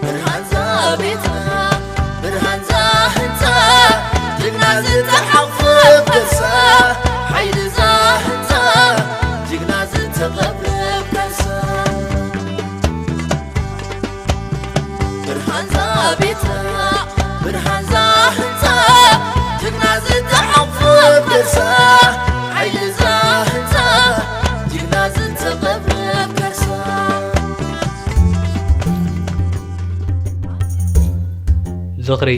ብርሃንዛ ቤትና ብርሃንዛ ህንፃ ጅግና ዝተሓቑፍ ገዛ ሓይልዛ ህንፃ ጅግና ዝተቐብረ ገዛ ብርሃንዛ ቤትና ብርሃንዛ ህንፃ ጅግና ዝተሓቑፍ ገዛ ሓይልዛ ህንፃ ጅግና ዝተቐብረ ገዛ ዝኽሪ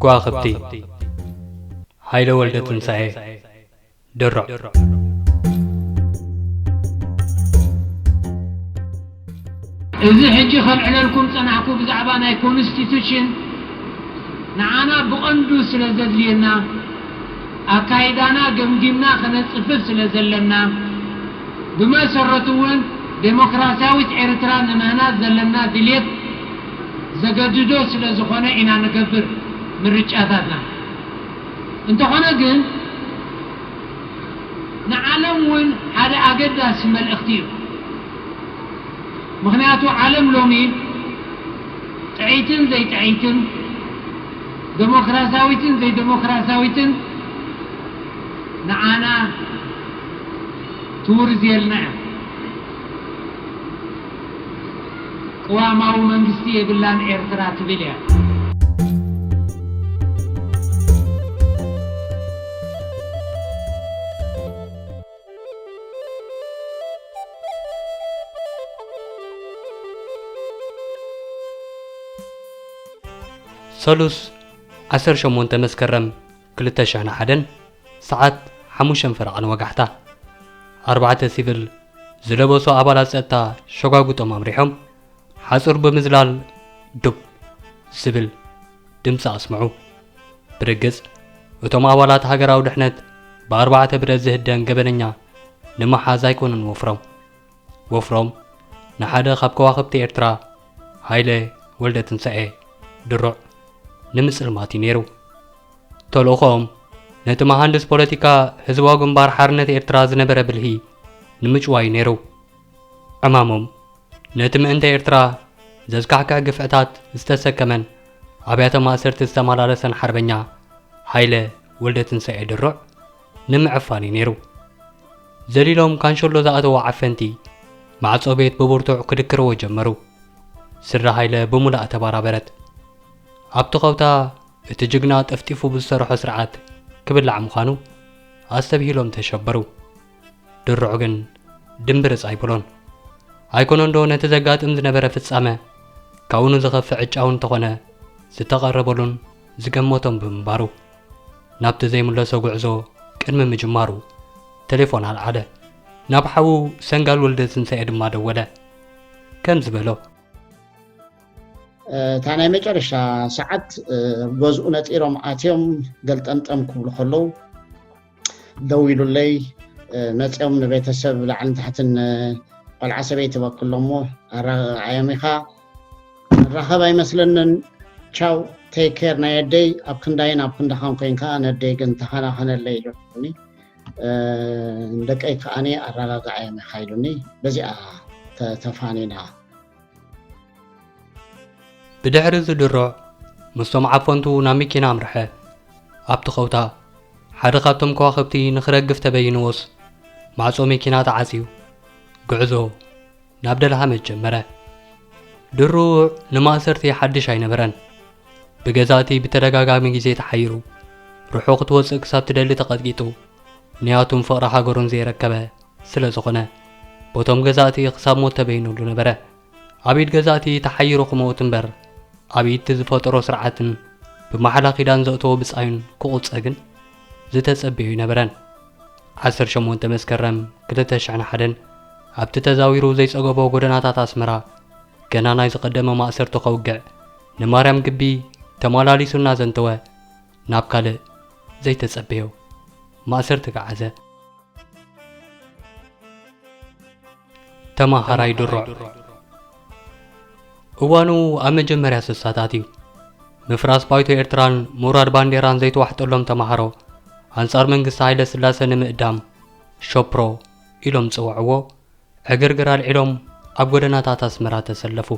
ከዋኽብቲ ሃይለ ወልደ ትንሳኤ ድሮ እዚ ሕጂ ከልዕለልኩም ጸናሕኩ ብዛዕባ ናይ ኮንስቲቱሽን ንዓና ብቐንዱ ስለ ዘድልየና ኣካይዳና ገምጊምና ከነጽፍፍ ስለ ዘለና ብመሰረቱ እውን ዴሞክራሲያዊት ኤርትራ ንምህናጽ ዘለና ድልየት ዘገድዶ ስለ ዝኾነ ኢና ንገብር ምርጫታትና። እንተኾነ ግን ንዓለም እውን ሓደ ኣገዳሲ መልእኽቲ እዩ። ምኽንያቱ ዓለም ሎሚ ጥዕይትን ዘይጥዕይትን፣ ደሞክራሲያዊትን ዘይደሞክራሲያዊትን ንዓና ትውርዝየልና እያ። ቅዋማዊ መንግስቲ የብላን ኤርትራ ትብል እያ። ሰሉስ ዓሰርተ ሸሞንተ መስከረም ክልተ ሽሕን ሓደን ሰዓት ሓሙሽተ ፈረቓ ንወጋሕታ፣ ኣርባዕተ ሲቪል ዝለበሱ ኣባላት ጸጥታ ሸጓጉጦም ኣምሪሖም ሓጹር ብምዝላል ዱብ ዝብል ድምጺ ኣስምዑ። ብርግጽ እቶም ኣባላት ሃገራዊ ድሕነት ብኣርባዕተ ብረት ዝህደን ገበነኛ ንምሓዝ ኣይኮኑን ወፍሮም። ወፍሮም ንሓደ ካብ ከዋኽብቲ ኤርትራ ሃይለ ወልደትንሳኤ ድሩዕ ንምጽልማት እዩ ነይሩ። ተልእኾኦም ነቲ መሃንድስ ፖለቲካ ህዝባዊ ግንባር ሓርነት ኤርትራ ዝነበረ ብልሂ ንምጭዋይ እዩ ነይሩ። ዕማሞም ነቲ ምእንተ ኤርትራ ዘዝካሕክሕ ግፍዕታት ዝተሰከመን ኣብያተ ማእሰርቲ ዝተመላለሰን ሓርበኛ ሃይለ ወልደትንሳኤ ድሩዕ ንምዕፋን እዩ ነይሩ። ዘሊሎም ካንሸሎ ዝኣተዉ ዓፈንቲ ማዕጾ ቤት ብብርቱዕ ክድክርዎ ጀመሩ። ስድራ ሃይለ ብምሉኣ ተባራበረት። ኣብቲ ከውታ እቲ ጅግና ጠፍጢፉ ብዝሰርሖ ስርዓት ክብላዕ ምዃኑ ኣስተብሂሎም ተሸበሩ። ድሩዕ ግን ድምብርጽ ኣይበሎን። ኣይኮነንዶ ነቲ ዘጋጥም ዝነበረ ፍጻመ ካብኡ ንዝኸፍእ ዕጫ እውን እንተኾነ ዝተቐረበሉን ዝገመቶን ብምንባሩ ናብቲ ዘይምለሶ ጉዕዞ ቅድሚ ምጅማሩ ቴሌፎን ኣልዓለ። ናብ ሓዉ ሰንጋል ወልደትንሳኤ ድማ ደወለ። ከምዚ በሎ። እታ ናይ መጨረሻ ሰዓት ገዝኡ ነፂሮም ኣትዮም ገልጠምጠም ክብሉ ከለዉ ደዊሉለይ መፅኦም ንቤተሰብ ላዕልን ታሕትን ቆልዓ ሰበይቲ በክሎ እሞ ኣረጋግዓዮም ኢኻ ንራኸብ ኣይመስለንን ቻው ቴክ ኬር ናይ ኣደይ ኣብ ክንዳይን ኣብ ክንዳኻን ኮይንካ ነደይ ግን ተኸናኸነለይ ኢሉኒ ንደቀይ ከዓኒ ኣረጋግዓዮም ኢኻ ኢሉኒ በዚኣ ተፋኒና ብድሕሪ እዚ ድሩዕ ምስቶም ዓፈንቱ ናብ መኪና ኣምርሐ። ኣብቲ ኸውታ ሓደ ካብቶም ከዋኽብቲ ንኽረግፍ ተበይንዎስ ማዕጾ መኪና ተዓጽዩ ጉዕዞ ናብ ደልሃመት ጀመረ። ድሩዕ ንማእሰርቲ ሓድሽ ኣይነበረን። ብገዛእቲ ብተደጋጋሚ ግዜ ተሓይሩ፣ ርሑቕ ክትወጽእ ክሳብ ትደሊ ተቐጥቂጡ፣ ንያቱን ፍቕሪ ሃገሩን ዘየረከበ ስለ ዝኾነ፣ በቶም ገዛእቲ ክሳብ ሞት ተበይኑሉ ነበረ። ኣብ ኢድ ገዛእቲ ተሓይሩ ክመውት እምበር፣ ኣብ ኢድ እቲ ዝፈጠሮ ስርዓትን ብማሕላ ኪዳን ዘእተዎ ብጻዩን ክቑጸ ግን ዝተጸበዮ ኣይነበረን። ዓሰርተ ሸሞንተ መስከረም ክልተ ሽሕን ሓደን ኣብቲ ተዛዊሩ ዘይጸገቦ ጎደናታት ኣስመራ፣ ገና ናይ ዝቐደመ ማእሰርቲ ከውግዕ ንማርያም ግቢ ተመላሊሱ እናዘንተወ ናብ ካልእ ዘይተጸበዮ ማእሰርቲ ገዓዘ። ተማሃራይ ድሩዕ። እዋኑ ኣብ መጀመርያ ስሳታት እዩ። ምፍራስ ባይቶ ኤርትራን ምውራድ ባንዴራን ዘይተዋሕጠሎም ተማሃሮ፣ ኣንጻር መንግስቲ ሃይለ ስላሰ ንምእዳም ሸፕሮ ኢሎም ዝጸውዕዎ ዕግርግር ኣልዒሎም ኣብ ጎደናታት ኣስመራ ተሰለፉ።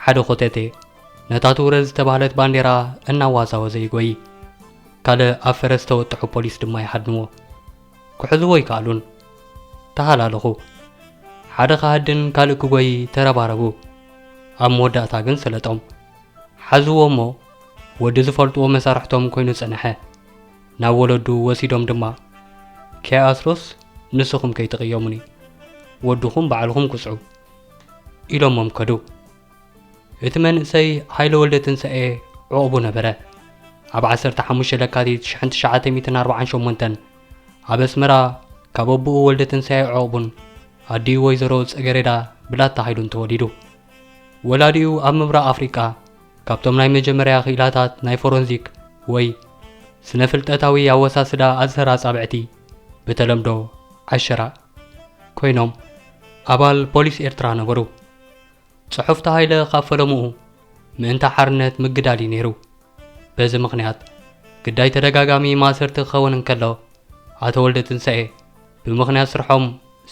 ሓደ ኮተቴ ነታ ትውረድ ዝተባህለት ባንዴራ እናዋዛወዘ ይጎዪ። ካልእ ኣብ ፈረስ ዝተወጥሑ ፖሊስ ድማ ይሃድንዎ። ክሕዝዎ ኣይከኣሉን። ተሃላለኹ። ሓደ ክሃድን ካልእ ክጎዪ ተረባረቡ። ኣብ መወዳእታ ግን ሰለጦም። ሓዝዎ እሞ ወዲ ዝፈልጥዎ መሳርሕቶም ኮይኑ ጸንሐ። ናብ ወለዱ ወሲዶም ድማ፣ "ከይኣስሮስ ንስኹም ከይትቕየሙኒ፣ ወድኹም ባዕልኹም ቅጽዑ" ኢሎሞም ከዱ። እቲ መንእሰይ ሃይለ ወልደትንሳኤ ዑቕቡ ነበረ። ኣብ ዓሰርተ ሓሙሽተ ለካቲት ሽሕን ትሽዓተ ሚእትን ኣርባዓን ሸሞንተን ኣብ ኣስመራ ካብ ኣቦኡ ወልደትንሳኤ ዑቕቡን ኣዲኡ ወይዘሮ ጸገሬዳ ብላታ ሃይሉን ተወሊዱ። ወላዲኡ ኣብ ምብራቕ ኣፍሪቃ ካብቶም ናይ መጀመርያ ክኢላታት ናይ ፎረንዚክ ወይ ስነ-ፍልጠታዊ ኣወሳስዳ ኣዝህር ኣጻብዕቲ፣ ብተለምዶ ዓሸራ፣ ኮይኖም ኣባል ፖሊስ ኤርትራ ነበሩ። ጽሑፍቲ ሃይለ ካብ ፈለምኡ ምእንታ ሓርነት ምግዳል እዩ ነይሩ። በዚ ምኽንያት ግዳይ ተደጋጋሚ ማእሰርቲ ክኸውን እንከሎ፣ ኣቶ ወልደትንሳኤ ብምኽንያት ስርሖም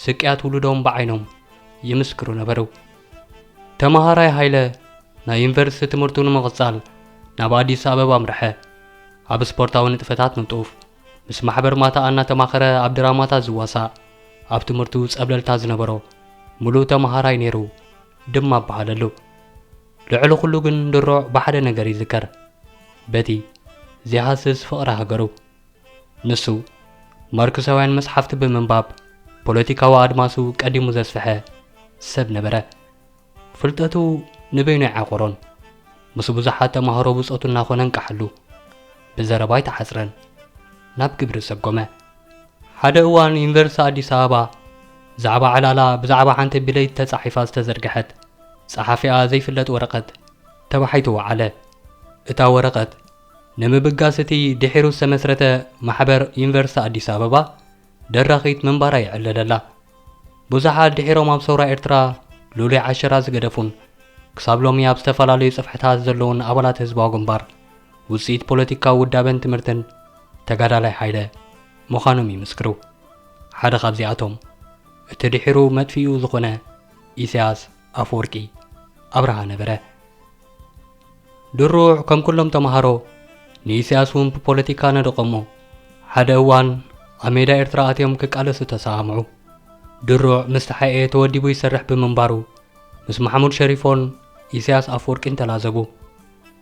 ስቅያት ውሉዶም ብዓይኖም ይምስክሩ ነበሩ። ተመሃራይ ሃይለ ናይ ዩኒቨርሲቲ ትምህርቱ ንምቕጻል ናብ ኣዲስ ኣበባ ኣምርሐ። ኣብ ስፖርታዊ ንጥፈታት ንጡፍ፣ ምስ ማሕበር ማታ እናተማኸረ ኣብ ድራማታት ዝዋሳእ፣ ኣብ ትምህርቱ ጸብለልታ ዝነበሮ ምሉእ ተመሃራይ ነይሩ ድማ እበሃለሉ። ልዕሊ ኩሉ ግን ድሩዕ ብሓደ ነገር ይዝከር። በቲ ዘይሃስስ ፍቕሪ ሃገሩ። ንሱ ማርክሳውያን መጽሓፍቲ ብምንባብ ፖለቲካዊ ኣድማሱ ቀዲሙ ዘስፍሐ ሰብ ነበረ። ፍልጠቱ ንበይኑ ኣይዓቖሮን። ምስ ብዙሓት ተማሃሮ ብጾቱ እናኾነ እንቃሓሉ። ብዘረባ ኣይተሓጽረን። ናብ ግብሪ ሰጎመ። ሓደ እዋን ዩኒቨርሲቲ ኣዲስ ኣበባ ዛዕባ ዕላላ ብዛዕባ ሓንቲ ብለይቲ ተጻሒፋ ዝተዘርግሐት ጸሓፊኣ ዘይፍለጥ ወረቐት ተባሒቱ ወዓለ። እታ ወረቐት ንምብጋስ እቲ ድሒሩ ዝተመስረተ ማሕበር ዩኒቨርሲቲ ኣዲስ ኣበባ ደራኺት ምንባራ ይዕለለላ። ብዙሓት ድሒሮም ኣብ ሰውራ ኤርትራ ልሉይ ዓሸራ ዝገደፉን ክሳብ ሎሚ ኣብ ዝተፈላለዩ ጽፍሕታት ዘለዉን ኣባላት ህዝባዊ ግንባር ውጽኢት ፖለቲካዊ ውዳበን ትምህርትን ተጋዳላይ ሃይለ ምዃኖም ይምስክሩ። ሓደ ካብዚኣቶም እቲ ድሒሩ መጥፊኡ ዝኾነ ኢሳያስ ኣፈወርቂ ኣብርሃ ነበረ። ድሩዕ ከም ኩሎም ተማሃሮ ንኢሳያስ እውን ብፖለቲካ ነደቖሞ። ሓደ እዋን ኣብ ሜዳ ኤርትራ ኣትዮም ክቃለሱ ተሰማምዑ። ድሩዕ ምስ ተሓኤ ተወዲቡ ይሰርሕ ብምንባሩ ምስ ማሕሙድ ሸሪፎን ኢሳያስ ኣፈወርቂን ተላዘቡ።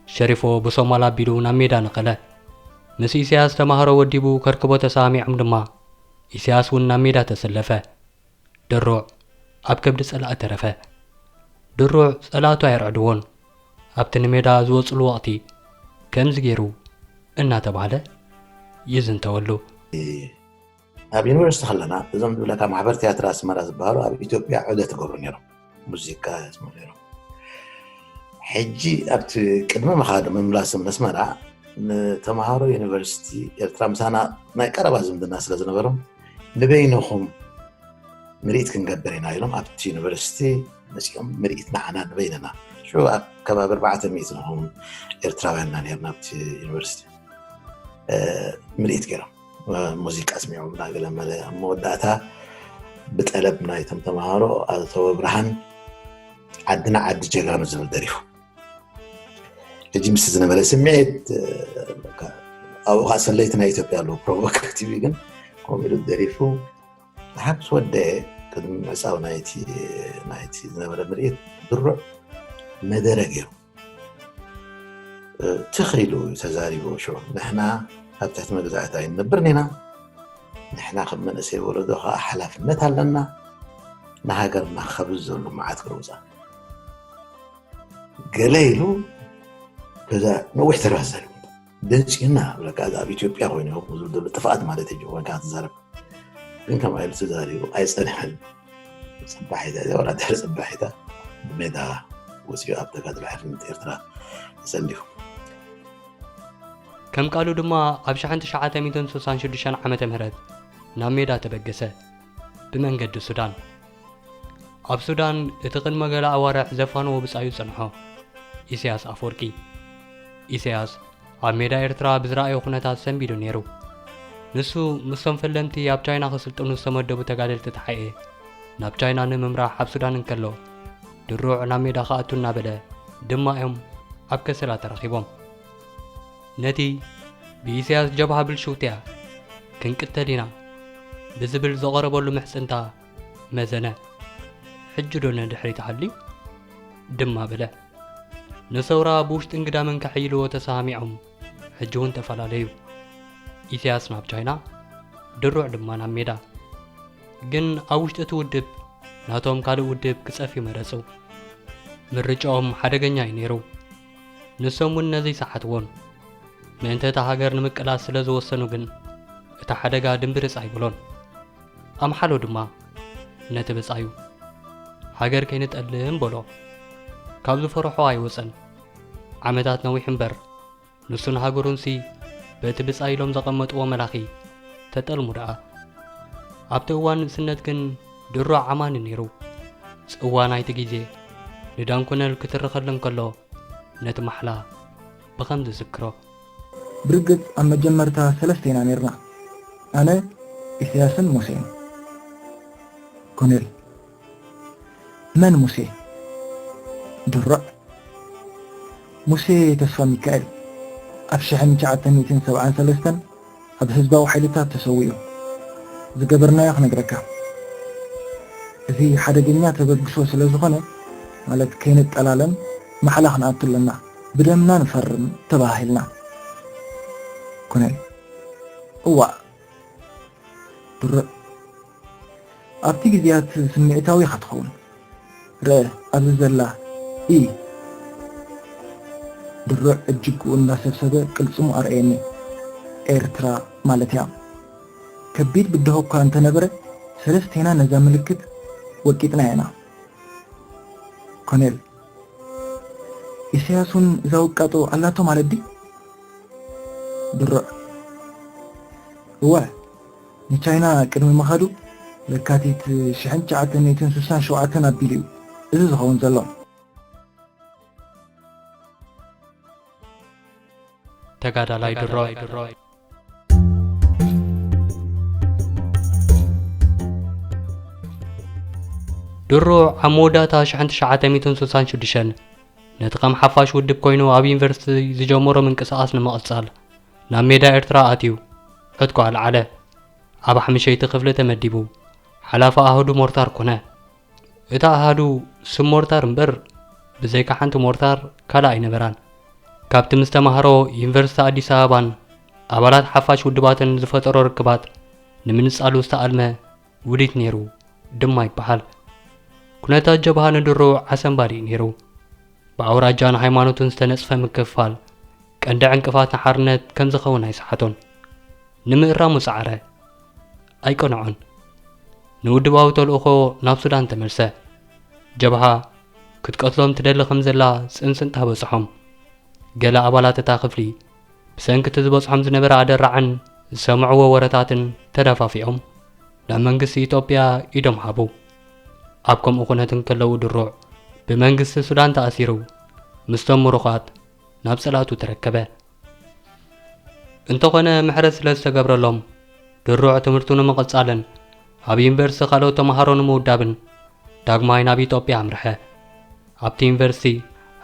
ሸሪፎ ብሶማል ኣቢሉ ናብ ሜዳ ነቐለ። ምስ ኢሳያስ ተማሃሮ ወዲቡ ከርክቦ ተሰማሚዖም ድማ ኢሳያስ እውን ናብ ሜዳ ተሰለፈ። ድሩዕ ኣብ ከብዲ ጸላኢ ተረፈ። ድሩዕ ጸላእቱ ኣየርዕድዎን። ኣብቲ ንሜዳ ዝወጽሉ ወቕቲ ከምዚ ገይሩ እናተባህለ ይዝንተወሉ። ኣብ ዩኒቨርሲቲ ከለና እዞም ዝብለካ ማሕበር ትያትር ኣስመራ ዝበሃሉ ኣብ ኢትዮጵያ ዑደት ይገብሩ ነይሮም። ሙዚቃ የስምዑ ነይሮም። ሕጂ ኣብቲ ቅድሚ ምኻድ ምምላሶም ነስመራ ንተምሃሮ ዩኒቨርሲቲ ኤርትራ ምሳና ናይ ቀረባ ዝምድና ስለ ዝነበሮም ንበይንኹም ምርኢት ክንገብር ኢና ኢሎም ኣብቲ ዩኒቨርሲቲ መጺኦም ምርኢት ንዓና ንበይንና። ሽዑ ኣብ ከባቢ ኣርባዕተ ሚእቲ ንኸውን ኤርትራውያን ኢና ነርና ኣብቲ ዩኒቨርሲቲ። እ፣ ምርኢት ገይሮም። እ፣ ሙዚቃ ኣስሚዖምና ገለ መለ። ኣብ መወዳእታ ብጠለብ ናይቶም ተምሃሮ ኣቶ ብርሃን ዓድና ዓዲ ጀጋኑ ዝብል ደሪፉ። ሕጂ ምስ ዝነበረ ስምዒት፣ እ፣ በቃ ኣብኡ ኸዓ ሰለይቲ ናይ ኢትዮጵያ ኣለዉ፣ ፕሮቮካቲቭ እዩ ግን ከምኡ ኢሉ ደሪፉ። ብሓቂ ምስ ወደአ ቅድሚ ምዕጻው ናይቲ፣ ናይቲ ዝነበረ ምርኢት ድሩዕ መደረ ገይሩ። እ፣ ትኽ ኢሉ እዩ ተዛሪቡ። ሽዑ ንሕና ኣብ ትሕቲ መግዛእቲ ኣይንነብርን ኢና። ንሕና ከም መንእሰይ ወለዶ ኸዓ ሓላፍነት ኣለና። ንሃገርና ካብ ዘሎ መዓት ክነውጻ። ገለ ኢሉ ከዛ ነዊሕ ተረፍ ዘሉ ደንጽዩና፣ ብለካ፣ ኣብ ኢትዮጵያ ኮይኑ ዝብል ዘሎ ጥፍኣት ማለት እዩ፣ ኮንካ ትዛረብ። ግን ከምኣ ኢሉ ተዛሪቡ ኣይጸንሐን። ጽባሒታ፣ ዋላ ድሕሪ ጽባሒታ ብሜዳ ወጺኡ ኣብ ተጋድሎ ሓርነት ኤርትራ ተሰሊፉ። ከም ቃሉ ድማ ኣብ ሽሕን ትሽዓተ ሚእትን ስሳን ሽዱሽተን ዓመተ ምህረት ናብ ሜዳ ተበገሰ። ብመንገዲ ሱዳን። ኣብ ሱዳን እቲ ቅድመ ገለ ኣዋርሕ ዘፋንዎ ብጻዩ ጸንሖ። ኢሳያስ ኣፈወርቂ። ኢሳያስ ኣብ ሜዳ ኤርትራ ብዝረኣዮ ኩነታት ሰንቢዱ ነይሩ። ንሱ ምስቶም ፈለምቲ ኣብ ቻይና ክስልጥኑ ዝተመደቡ ተጋደልቲ ተሓኤ ናብ ቻይና ንምምራሕ ኣብ ሱዳን እንከሎ፣ ድሩዕ ናብ ሜዳ ክኣቱ እናበለ ድማ እዮም ኣብ ከሰላ ተረኺቦም። ነቲ ብኢሳያስ ጀብሃ ብልሽውቲ እያ፣ ክንቅተል ኢና ብዝብል ዘቐረበሉ ምሕጽንታ መዘነ። ሕጂ ዶ ንድሕሪት ሃልዩ? ድማ በለ። ንሰውራ ብውሽጥን ግዳምን ከሕይልዎ ተሰማሚዖም፣ ሕጂ እውን ተፈላለዩ። ኢሳያስ ናብ ቻይና፣ ድሩዕ ድማ ናብ ሜዳ። ግን ኣብ ውሽጢ እቲ ውድብ ናቶም ካልእ ውድብ ክጸፍዩ መረጹ። ምርጫኦም ሓደገኛ እዩ ነይሩ። ንሶም እውን ነዚ ይሰሓትዎን። ምእንቲ እታ ሃገር ንምቅላስ ስለ ዝወሰኑ ግን፣ እቲ ሓደጋ ድምብርጽ ኣይበሎን። ኣምሓሎ ድማ ነቲ ብጻዩ፣ ሃገር ከይንጠልም በሎ። ካብ ዝፈርሖ ኣይወጸን። ዓመታት ነዊሑ እምበር፣ ንሱን ሃገሩንሲ በቲ ብጻይ ኢሎም ዘቐመጥዎ መላኺ ተጠልሙ ደኣ። ኣብቲ እዋን ንእስነት ግን ድሮ ዓማኒ ነይሩ። ጽዋ ናይቲ ግዜ ንዳንኩነል ክትርኸሉ እንከሎ፣ ነቲ ማሕላ ብኸምዚ ዝዝክሮ። ብርግጽ ኣብ መጀመርታ ሰለስተ ኢና ነይርና። ኣነ፣ ኢሳያስን ሙሴን። ኮኔል፣ መን ሙሴ? ድሩዕ። ሙሴ ተስፋ ሚካኤል ኣብ ሽሕን ትሽዓተ ሚእትን ሰብዓን ሰለስተን ኣብ ህዝባዊ ሓይልታት ተሰዊኡ። ዝገበርናዮ ክነግረካ። እዚ ሓደገኛ ተበግሶ ስለ ዝኾነ፣ ማለት ከይንጠላለን ማሕላ ክንኣቱ ኣለና፣ ብደምና ንፈርም ተባሂልና። ኮነል፣ እዋእ፣ ድሩዕ፣ ኣብቲ ግዜያት ስምዒታዊ ኢኻ ትኸውን። ርአ፣ ኣብዚ ዘላ ኢ። ድሩዕ እጅግኡ እንዳሰብሰበ ቅልጽሙ ኣርኣየኒ። ኤርትራ ማለት እያ። ከቢድ ብድሆ እኳ እንተነበረ፣ ሰለስቴና ነዛ ምልክት ወቂጥናያ ኢና። ኮኔል፣ ኢሳያስ እውን እዛ ውቃጦ ኣላቶ ማለት ድዩ? ድሩዕ፣ እወ፣ ንቻይና ቅድሚ ምኻዱ ለካቲት ሽሕን ትሽዓተ ሚእትን ስሳን ሸውዓተን ኣቢሉ እዩ እዚ ዝኸውን ዘሎ። ተጋዳላይ ድሮ። ድሮ ኣብ መወዳእታ ሽሕን ትሽዓተ ሚእትን ስሳን ሽዱሽተን ነቲ ከም ሓፋሽ ውድብ ኮይኑ ኣብ ዩኒቨርሲቲ ዝጀመሮ ምንቅስቓስ ንምቕጻል ናብ ሜዳ ኤርትራ ኣትዩ ዕጥቁ ኣልዓለ። ኣብ ሓምሸይቲ ክፍሊ ተመዲቡ ሓላፊ ኣሃዱ ሞርታር ኮነ። እታ ኣሃዱ ስም ሞርታር እምበር ብዘይካ ሓንቲ ሞርታር ካልእ ኣይነበራን። ካብቲ ምስ ተማሃሮ ዩኒቨርሲቲ ኣዲስ ኣበባን ኣባላት ሓፋሽ ውድባትን ዝፈጠሮ ርክባት ንምንጻሉ ዝተኣልመ ውዲት ነይሩ ድማ ይበሃል። ኩነታት ጀብሃ ንድሮ ዓሰምባዲ እዩ ነይሩ። ብኣውራጃን ሃይማኖትን ዝተነጽፈ ምክፍፋል ቀንዲ ዕንቅፋት ንሓርነት ከም ዝኸውን ኣይሰሓቶን። ንምእራሙ ጸዓረ። ኣይቀንዖን። ንውድባዊ ተልእኾ ናብ ሱዳን ተመልሰ። ጀብሃ ክትቀትሎም ትደሊ ከም ዘላ ጽንጽንታ በጽሖም። ገለ ኣባላት እታ ክፍሊ ብሰንኪ እቲ ዝበጽሖም ዝነበረ ኣደራዕን ዝሰምዕዎ ወረታትን ተደፋፊኦም ናብ መንግስቲ ኢትዮጵያ ኢዶም ሃቡ። ኣብ ከምኡ ኩነት እንከለዉ ድሩዕ ብመንግስቲ ሱዳን ተኣሲሩ ምስቶም ምሩኻት ናብ ጸላእቱ ተረከበ። እንተኾነ ምሕረት ስለ ዝተገብረሎም ድሩዕ ትምህርቱ ንምቕጻልን ኣብ ዩኒቨርሲቲ ካልኦት ተምሃሮ ንምውዳብን ዳግማይ ናብ ኢትዮጵያ ኣምርሐ። ኣብቲ ዩኒቨርሲቲ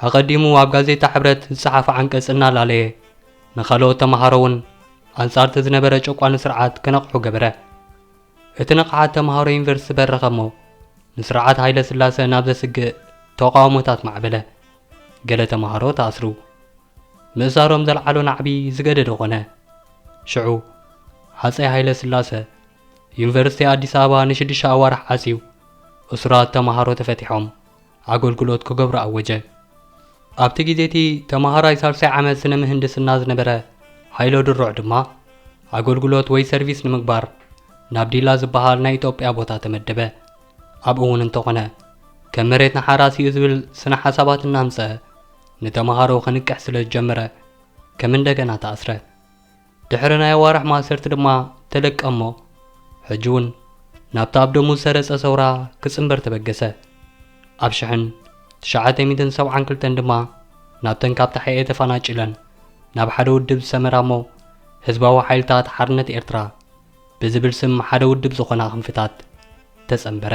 ኣቐዲሙ ኣብ ጋዜጣ ሕብረት ዝጸሓፈ ዓንቀጽ እናላለየ ንኻልኦት ተምሃሮ እውን ኣንጻር እቲ ዝነበረ ጨቋኒ ስርዓት ክነቕሑ ገበረ። እቲ ንቕሓት ተምሃሮ ዩኒቨርሲቲ በረኸ እሞ ንስርዓት ሃይለ ስላሰ ናብ ዘስግእ ተቓውሞታት ማዕበለ። ገለ ተምሃሮ ተኣስሩ። ምእሳሮም ዘልዓሎ ናዕቢ ዝገደደ ኾነ። ሽዑ ሃጸይ ሃይለ ስላሰ ዩኒቨርሲቲ ኣዲስ ኣበባ ንሽዱሽተ ኣዋርሕ ዓጽዩ እሱራት ተምሃሮ ተፈቲሖም ኣገልግሎት ክገብሩ ኣወጀ። ኣብቲ ግዜ እቲ ተምሃራይ ሳልሳይ ዓመት ስነ ምህንድስና ዝነበረ ሃይለ ድሩዕ ድማ ኣገልግሎት ወይ ሰርቪስ ንምግባር ናብ ዲላ ዝበሃል ናይ ኢትዮጵያ ቦታ ተመደበ። ኣብኡ እውን እንተኾነ ከም መሬት ንሓራስ እዩ ዝብል ስነ ሓሳባት እናምጸ ንተምሃሮ ክንቅሕ ስለ ዝጀመረ ከም እንደገና ተኣስረ። ድሕሪ ናይ ኣዋርሕ ማእሰርቲ ድማ ተለቀ እሞ ሕጂ እውን ናብቲ ኣብ ደሙ ዝሰረጸ ሰውራ ክጽንበር ተበገሰ። ኣብ ሽሕን ትሽዓተ ሚእትን ሰብዓን ክልተን ድማ ናብተን ካብ ተሓኤ ተፈናጭለን ናብ ሓደ ውድብ ዝሰመራ እሞ ህዝባዊ ሓይልታት ሓርነት ኤርትራ ብዝብል ስም ሓደ ውድብ ዝኾና ክንፍታት ተጸንበረ።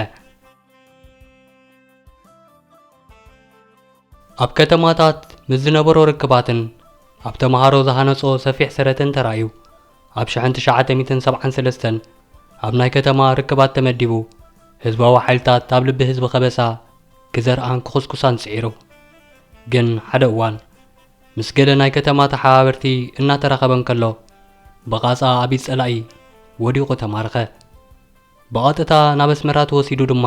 ኣብ ከተማታት ምስ ዝነበሮ ርክባትን ኣብ ተምሃሮ ዝሃነጾ ሰፊሕ ሰረትን ተራእዩ፣ ኣብ ሽሕን ትሽዓተ ሚእትን ሰብዓን ሰለስተን ኣብ ናይ ከተማ ርክባት ተመዲቡ፣ ህዝባዊ ሓይልታት ኣብ ልቢ ህዝቢ ከበሳ ክዘርኣን ክኹስኩሳን ጽዒሩ። ግን ሓደ እዋን፣ ምስ ገለ ናይ ከተማ ተሓባበርቲ እናተራኸበ እንከሎ፣ ብቓጻ ኣብ ኢድ ጸላኢ ወዲቑ ተማረኸ። ብቐጥታ ናብ ኣስመራ ተወሲዱ ድማ፣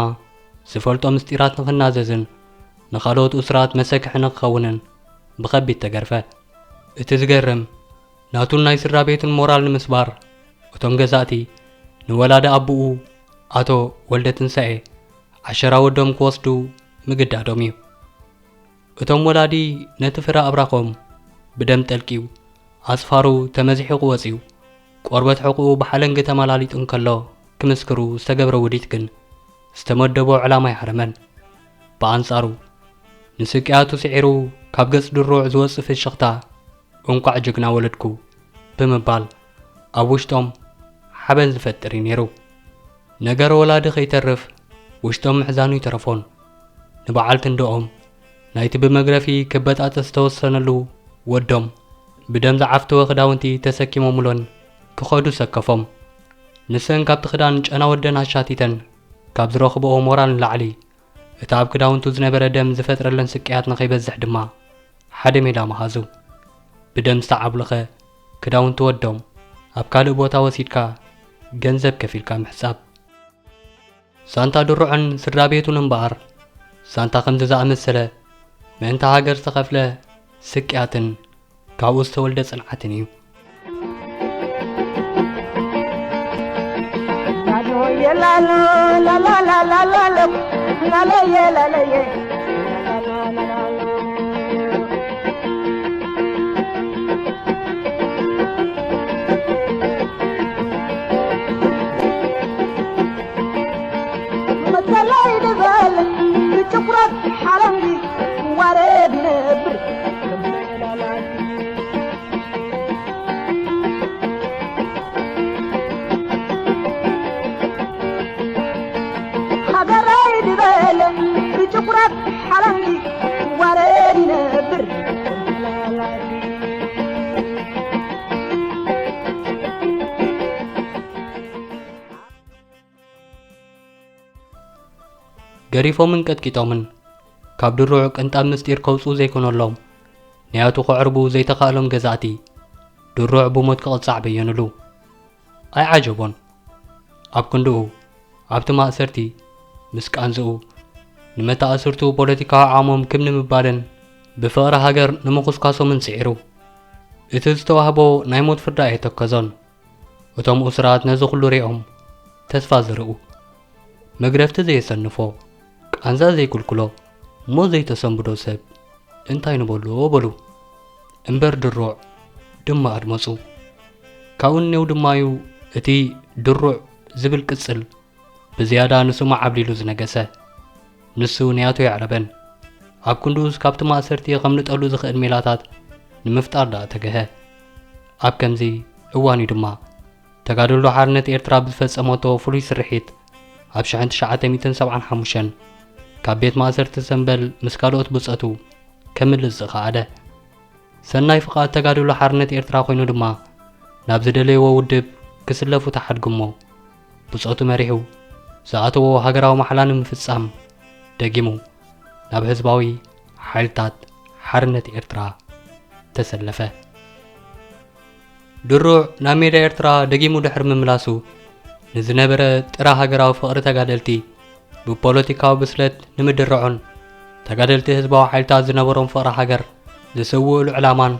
ዝፈልጦ ምስጢራት ንኽናዘዝን ንኻልኦት እሱራት መሰክሒ ንኽኸውንን ብኸቢድ ተገርፈ። እቲ ዝገርም፣ ናቱን ናይ ስድራ ቤቱን ሞራል ንምስባር፣ እቶም ገዛእቲ ንወላዲ ኣቦኡ ኣቶ ወልደትንሳኤ ዓሸራ ወዶም ክወስዱ ምግዳዶም እዩ። እቶም ወላዲ ነቲ ፍረ ኣብራኾም ብደም ጠልቅዩ፣ ኣጽፋሩ ተመዚሒቑ ወጺኡ፣ ቆርበት ሕቑኡ ብሓለንጊ ተመላሊጡ እንከሎ ክምስክሩ ዝተገብረ ውዲት ግን ዝተመደቦ ዕላማ ኣይሃረመን። ብኣንጻሩ፣ ንስቅያቱ ስዒሩ ካብ ገጽ ድሩዕ ዝወጽእ ፍሽኽታ፣ "እንቋዕ ጅግና ወለድኩ" ብምባል ኣብ ውሽጦም ሓበን ዝፈጥር እዩ ነይሩ። ነገር ወላዲ ከይተርፍ ውሽጦም ምሕዛኑ ይተረፎን። ንበዓልቲ እንድኦም ናይቲ ብመግረፊ ክበጣጠስ ዝተወሰነሉ ወዶም ብደም ዝዓፍተወ ክዳውንቲ ተሰኪሞምሎን ክኸዱ ሰከፎም። ንሰን ካብቲ ክዳን ጨና ወደን ኣሻቲተን ካብ ዝረኽብኦ ሞራል ንላዕሊ፣ እቲ ኣብ ክዳውንቱ ዝነበረ ደም ዝፈጥረለን ስቅያት ንኸይበዝሕ ድማ ሓደ ሜዳ መሃዙ። ብደም ዝተዓብለኸ ክዳውንቲ ወዶም ኣብ ካልእ ቦታ ወሲድካ ገንዘብ ከፊልካ ምሕሳብ። ሳንታ ድሩዕን ስድራ ቤቱን እምበኣር፣ ሳንታ ከምዚ ዝኣመሰለ ምእንቲ ሃገር ዝተኸፍለ ስቅያትን ካብኡ ዝተወልደ ጽንዓትን እዩ። መሰለይ ንበል ብጭቁረት ሓለንጊ ዋረድ ይነብር። ሃገረይ ንበል ብጭቁረት ሓለንጊ ዋረድ ይነብር። ገሪፎምን ቀጥቂጦምን፣ ካብ ድሩዕ ቅንጣብ ምስጢር ከውጽኡ ዘይኮነሎም፣ ንያቱ ከዕርቡ ዘይተኻእሎም ገዛእቲ፣ ድሩዕ ብሞት ክቕጻዕ በየኑሉ። ኣይዓጀቦን። ኣብ ክንድኡ፣ ኣብቲ ማእሰርቲ፣ ምስ ቃንዝኡ፣ ንመተኣስርቱ ፖለቲካዊ ዓቕሞም ክብ ንምባልን ብፍቕሪ ሃገር ንምኹስኳሶምን ጽዒሩ። እቲ ዝተዋህቦ ናይ ሞት ፍርዲ ኣየተከዞን። እቶም እሱራት ነዚ ኩሉ ሪኦም ተስፋ ዝርኡ፣ መግረፍቲ ዘየሰንፎ፣ ቃንዛ ዘይኩልኩሎ፣ ሞት ዘይተሰንብዶ ሰብ እንታይ ንበሎ በሉ። እምበር ድሩዕ ድማ ኣድመጹ። ካብኡ እኔው ድማዩ እቲ ድሩዕ ዝብል ቅጽል ብዝያዳ ንስሙ ዓብሊሉ ዝነገሰ። ንሱ ንያቱ የዕረበን። ኣብ ክንድኡስ ካብቲ ማእሰርቲ ከምልጠሉ ዝኽእል ሜላታት ንምፍጣር ደኣ ተገሀ። ኣብ ከምዚ እዋን እዩ ድማ ተጋድሎ ሓርነት ኤርትራ ብዝፈጸመቶ ፍሉይ ስርሒት ኣብ ሽሕን ትሽዓተ ሚእትን ሰብዓን ሓሙሽተን ካብ ቤት ማእሰርቲ ሰምበል ምስ ካልኦት ብጸቱ ከምልጥ ዝኸኣለ። ሰናይ ፍቓድ ተጋድሎ ሓርነት ኤርትራ ኮይኑ ድማ፣ ናብ ዝደለይዎ ውድብ ክስለፉ ተሓድጉሞ። ብጾቱ መሪሑ ዝኣተዎ ሃገራዊ ማሕላ ንምፍጻም፣ ደጊሙ ናብ ህዝባዊ ሓይልታት ሓርነት ኤርትራ ተሰለፈ። ድሩዕ ናብ ሜዳ ኤርትራ ደጊሙ ድሕሪ ምምላሱ፣ ንዝነበረ ጥረ ሃገራዊ ፍቕሪ ተጋደልቲ ብፖለቲካዊ ብስለት ንምድርዖን፣ ተጋደልቲ ህዝባዊ ሓይልታት ዝነበሮም ፍቕሪ ሃገር ዝስውእሉ ዕላማን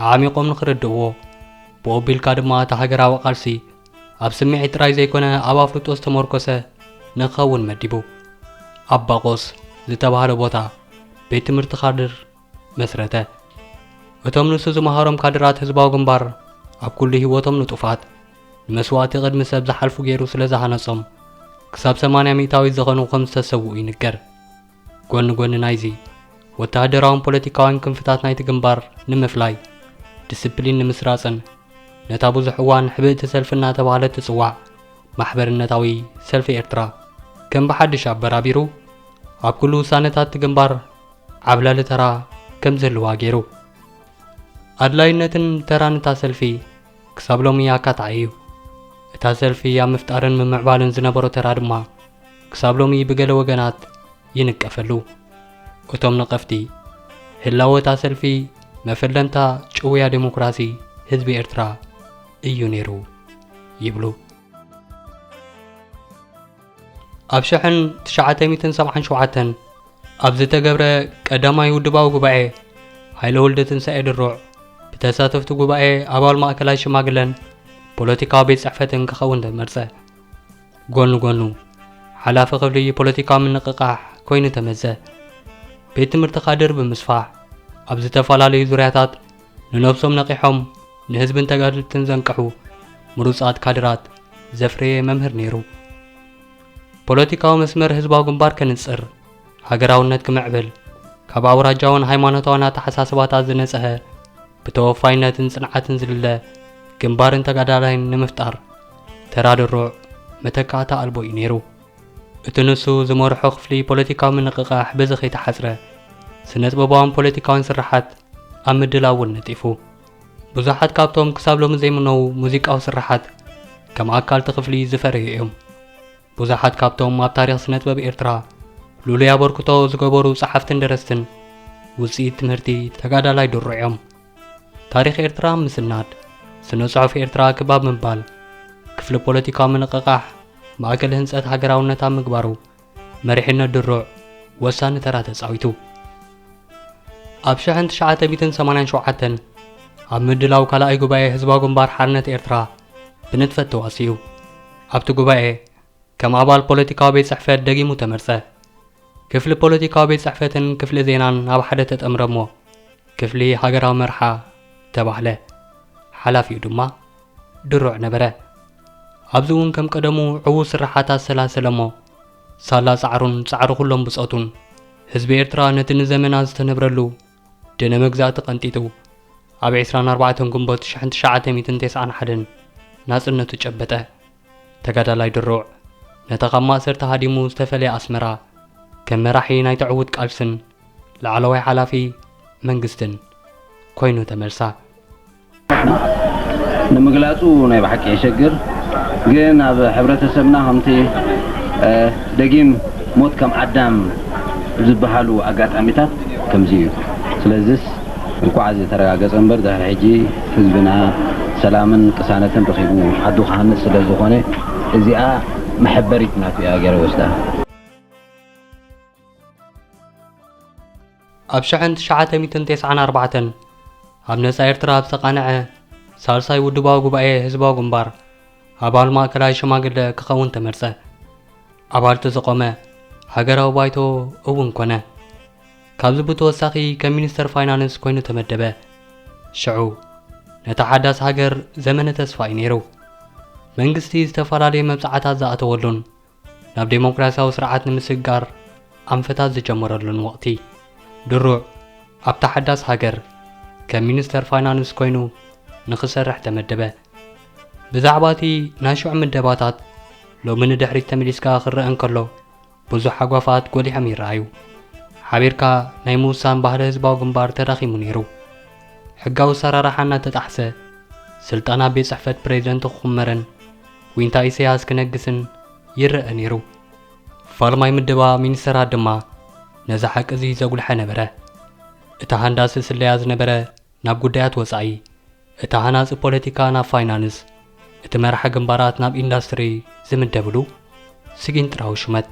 ኣዕሚቖም ንኽርድእዎ፣ ብኡ ኣቢልካ ድማ እቲ ሃገራዊ ቃልሲ ኣብ ስምዒት ጥራይ ዘይኮነ ኣብ ኣፍልጦ ዝተመርኮሰ ንክኸውን መዲቡ። ኣባቆስ ዝተባህለ ቦታ ቤት ትምህርቲ ካድር መስረተ። እቶም ንሱ ዝመሃሮም ካድራት ህዝባዊ ግንባር ኣብ ኩሉ ህይወቶም ንጡፋት፣ ንመስዋእቲ ቅድሚ ሰብ ዝሓልፉ ገይሩ ስለ ዝሃነጾም፣ ክሳብ ሰማንያ ሚእታዊት ዝኾኑ ከም ዝተሰውኡ ይንገር። ጎኒ ጎኒ ናይዚ፣ ወተሃደራውን ፖለቲካውን ክንፍታት ናይቲ ግንባር ንምፍላይ፣ እቲ ዲስፕሊን ንምስራጽን ነታ ብዙሕ እዋን ሕብእቲ ሰልፊ እናተባህለት ትጽዋዕ ማሕበርነታዊ ሰልፊ ኤርትራ ከም ብሓድሽ ኣበራቢሩ ኣብ ኩሉ ውሳነታት እቲ ግንባር ዓብላሊ ተራ ከም ዝህልዋ ገይሩ። ኣድላይነትን ተራን እታ ሰልፊ ክሳብ ሎሚ ኣካታዒ እዩ። እታ ሰልፊ ኣብ ምፍጣርን ምምዕባልን ዝነበሮ ተራ ድማ ክሳብ ሎሚ ብገለ ወገናት ይንቀፈሉ። እቶም ነቐፍቲ፣ ህላወ እታ ሰልፊ መፈለምታ ጭውያ ዴሞክራሲ ህዝቢ ኤርትራ እዩ ነይሩ ይብሉ። ኣብ ሽሕን ትሽዓተ ሚእትን ሰብዓን ሸውዓተን ኣብ ዝተገብረ ቀዳማይ ውድባዊ ጉባኤ፣ ሃይለ ወልደትንሳኤ ድሩዕ ብተሳተፍቲ ጉባኤ ኣባል ማእከላይ ሽማግለን ፖለቲካዊ ቤት ጽሕፈትን ክኸውን ተመርጸ። ጎኑ ጎኑ፣ ሓላፊ ክፍሊ ፖለቲካዊ ምንቕቓሕ ኮይኑ ተመዘ። ቤት ትምህርቲ ካድር ብምስፋሕ፣ ኣብ ዝተፈላለዩ ዙርያታት ንነብሶም ነቒሖም ንህዝብን ተጋደልትን ዘንቅሑ ምሩጻት ካድራት ዘፍረየ መምህር ነይሩ። ፖለቲካዊ መስመር ህዝባዊ ግንባር ከንጽር፣ ሃገራውነት ክምዕብል፣ ካብ ኣውራጃውን ሃይማኖታውን ኣተሓሳስባታት ዝነጽሀ፣ ብተወፋይነትን ጽንዓትን ዝልለ ግንባርን ተጋዳላይን ንምፍጣር ተራ ድሩዕ መተካእታ ኣልቦ እዩ ነይሩ። እቲ ንሱ ዝመርሖ ክፍሊ ፖለቲካዊ ምንቕቓሕ በዚ ከይተሓጽረ፣ ስነ-ጥበባውን ፖለቲካውን ስርሓት ኣብ ምድላው እውን ነጢፉ። ብዙሓት ካብቶም ክሳብ ሎሚ ዘይምነዉ ሙዚቃዊ ስርሓት ከም ኣካል እቲ ክፍሊ ዝፈረዩ እዮም። ብዙሓት ካብቶም ኣብ ታሪኽ ስነ-ጥበብ ኤርትራ ልሉይ ኣበርክቶ ዝገበሩ ጸሓፍትን ደረስትን ውጽኢት ትምህርቲ ተጋዳላይ ድሩዕ እዮም። ታሪኽ ኤርትራ ምስናድ፣ ስነ-ጽሑፍ ኤርትራ ክባብ ምባል፣ ክፍሊ ፖለቲካዊ ምንቕቓሕ ማእከል ህንጸት ሃገራውነት ኣብ ምግባሩ መሪሕነት ድሩዕ ወሳኒ ተራ ተጻዊቱ። ኣብ ሽሕን ትሽዓተ ሚእትን ሰማንያን ሸውዓተን ኣብ ምድላው ካልኣይ ጉባኤ ህዝባዊ ግንባር ሓርነት ኤርትራ ብንጥፈት ተዋሲኡ። ኣብቲ ጉባኤ ከም ኣባል ፖለቲካዊ ቤት ጽሕፈት ደጊሙ ተመርጸ። ክፍሊ ፖለቲካዊ ቤት ጽሕፈትን ክፍሊ ዜናን ኣብ ሓደ ተጠምረ እሞ፣ ክፍሊ ሃገራዊ መርሓ ተባህለ። ሓላፊኡ ድማ ድሩዕ ነበረ። ኣብዚ እውን ከም ቀደሙ ዕዉት ስርሓት ኣሰላሰለ እሞ፣ ሳላ ጻዕሩን ጻዕሪ ኩሎም ብጾቱን፣ ህዝቢ ኤርትራ ነቲ ንዘመናት ዝተነብረሉ ደነ መግዛእቲ ቀንጢጡ፣ ኣብ ዕስራን ኣርባዕተን ግንቦት ሽሕን ትሽዓተ ሚእትን ተስዓን ሓደን ናጽነቱ ጨበጠ። ተጋዳላይ ድሩዕ፣ ነታ ካብ ማእሰርቲ ሃዲሙ ዝተፈልየ ኣስመራ፣ ከም መራሒ ናይቲ ዕዉት ቃልስን ላዕለዋይ ሓላፊ መንግስትን ኮይኑ ተመልሳ። ንምግላጹ ናይ ብሓቂ የሸግር፣ ግን ኣብ ሕብረተሰብና ከምቲ፣ እ፣ ደጊም ሞት ከም ኣዳም ዝበሃሉ ኣጋጣሚታት ከምዚ እዩ። ስለዚስ እንኳዕ እዚ ተረጋገጸ እምበር፣ ድሕሪ ሕጂ ህዝብና ሰላምን ቅሳነትን ረኺቡ ዓዱ ክሃንጽ ስለ ዝኾነ፣ እዚኣ መሐበሪት ናቱ እያ ገይረ ወስዳ። ኣብ ሽሕን ትሽዓተ ሚእትን ተስዓን ኣርባዕተን ኣብ ነጻ ኤርትራ ኣብ ዝተቓንዐ ሳልሳይ ውድባዊ ጉባኤ ህዝባዊ ግንባር ኣባል ማእከላይ ሽማግለ ክኸውን ተመርጸ። ኣባልቲ ዝቖመ ሃገራዊ ባይቶ እውን ኮነ። ካብዚ ብተወሳኺ ከም ሚኒስተር ፋይናንስ ኮይኑ ተመደበ። ሽዑ ነታ ሓዳስ ሃገር ዘመነ ተስፋ እዩ ነይሩ። መንግስቲ ዝተፈላለዩ መብጽዓታት ዝኣተወሉን ናብ ዴሞክራሲያዊ ስርዓት ንምስግጋር ኣንፈታት ዝጀመረሉን ወቕቲ፣ ድሩዕ ኣብታ ሓዳስ ሃገር ከም ሚኒስተር ፋይናንስ ኮይኑ ንኽሰርሕ ተመደበ። ብዛዕባ እቲ ናይ ሽዑ ምደባታት ሎሚ ንድሕሪት ተመሊስካ ክረአ እንከሎ፣ ብዙሕ ሃጓፋት ጎሊሖም ይረኣዩ። ሓቢርካ ናይ ምውሳን ባህሊ ህዝባዊ ግንባር ተዳኺሙ ነይሩ። ሕጋዊ ኣሰራርሓ እናተጣሕሰ፣ ስልጣን ኣብ ቤት ጽሕፈት ፕሬዚደንት ክኹመርን ዊንታ ኢሳያስ ክነግስን ይረአ ነይሩ። ፋልማይ ምደባ ሚኒስተራት ድማ ነዚ ሓቂ እዚ ዘጉልሐ ነበረ። እቲ ሃንዳሲ ስለያ ዝነበረ ናብ ጉዳያት ወጻኢ፣ እቲ ሃናጺ ፖለቲካ ናብ ፋይናንስ፣ እቲ መራሒ ግንባራት ናብ ኢንዳስትሪ ዝምደብሉ ስጊንጥራዊ ሹመት።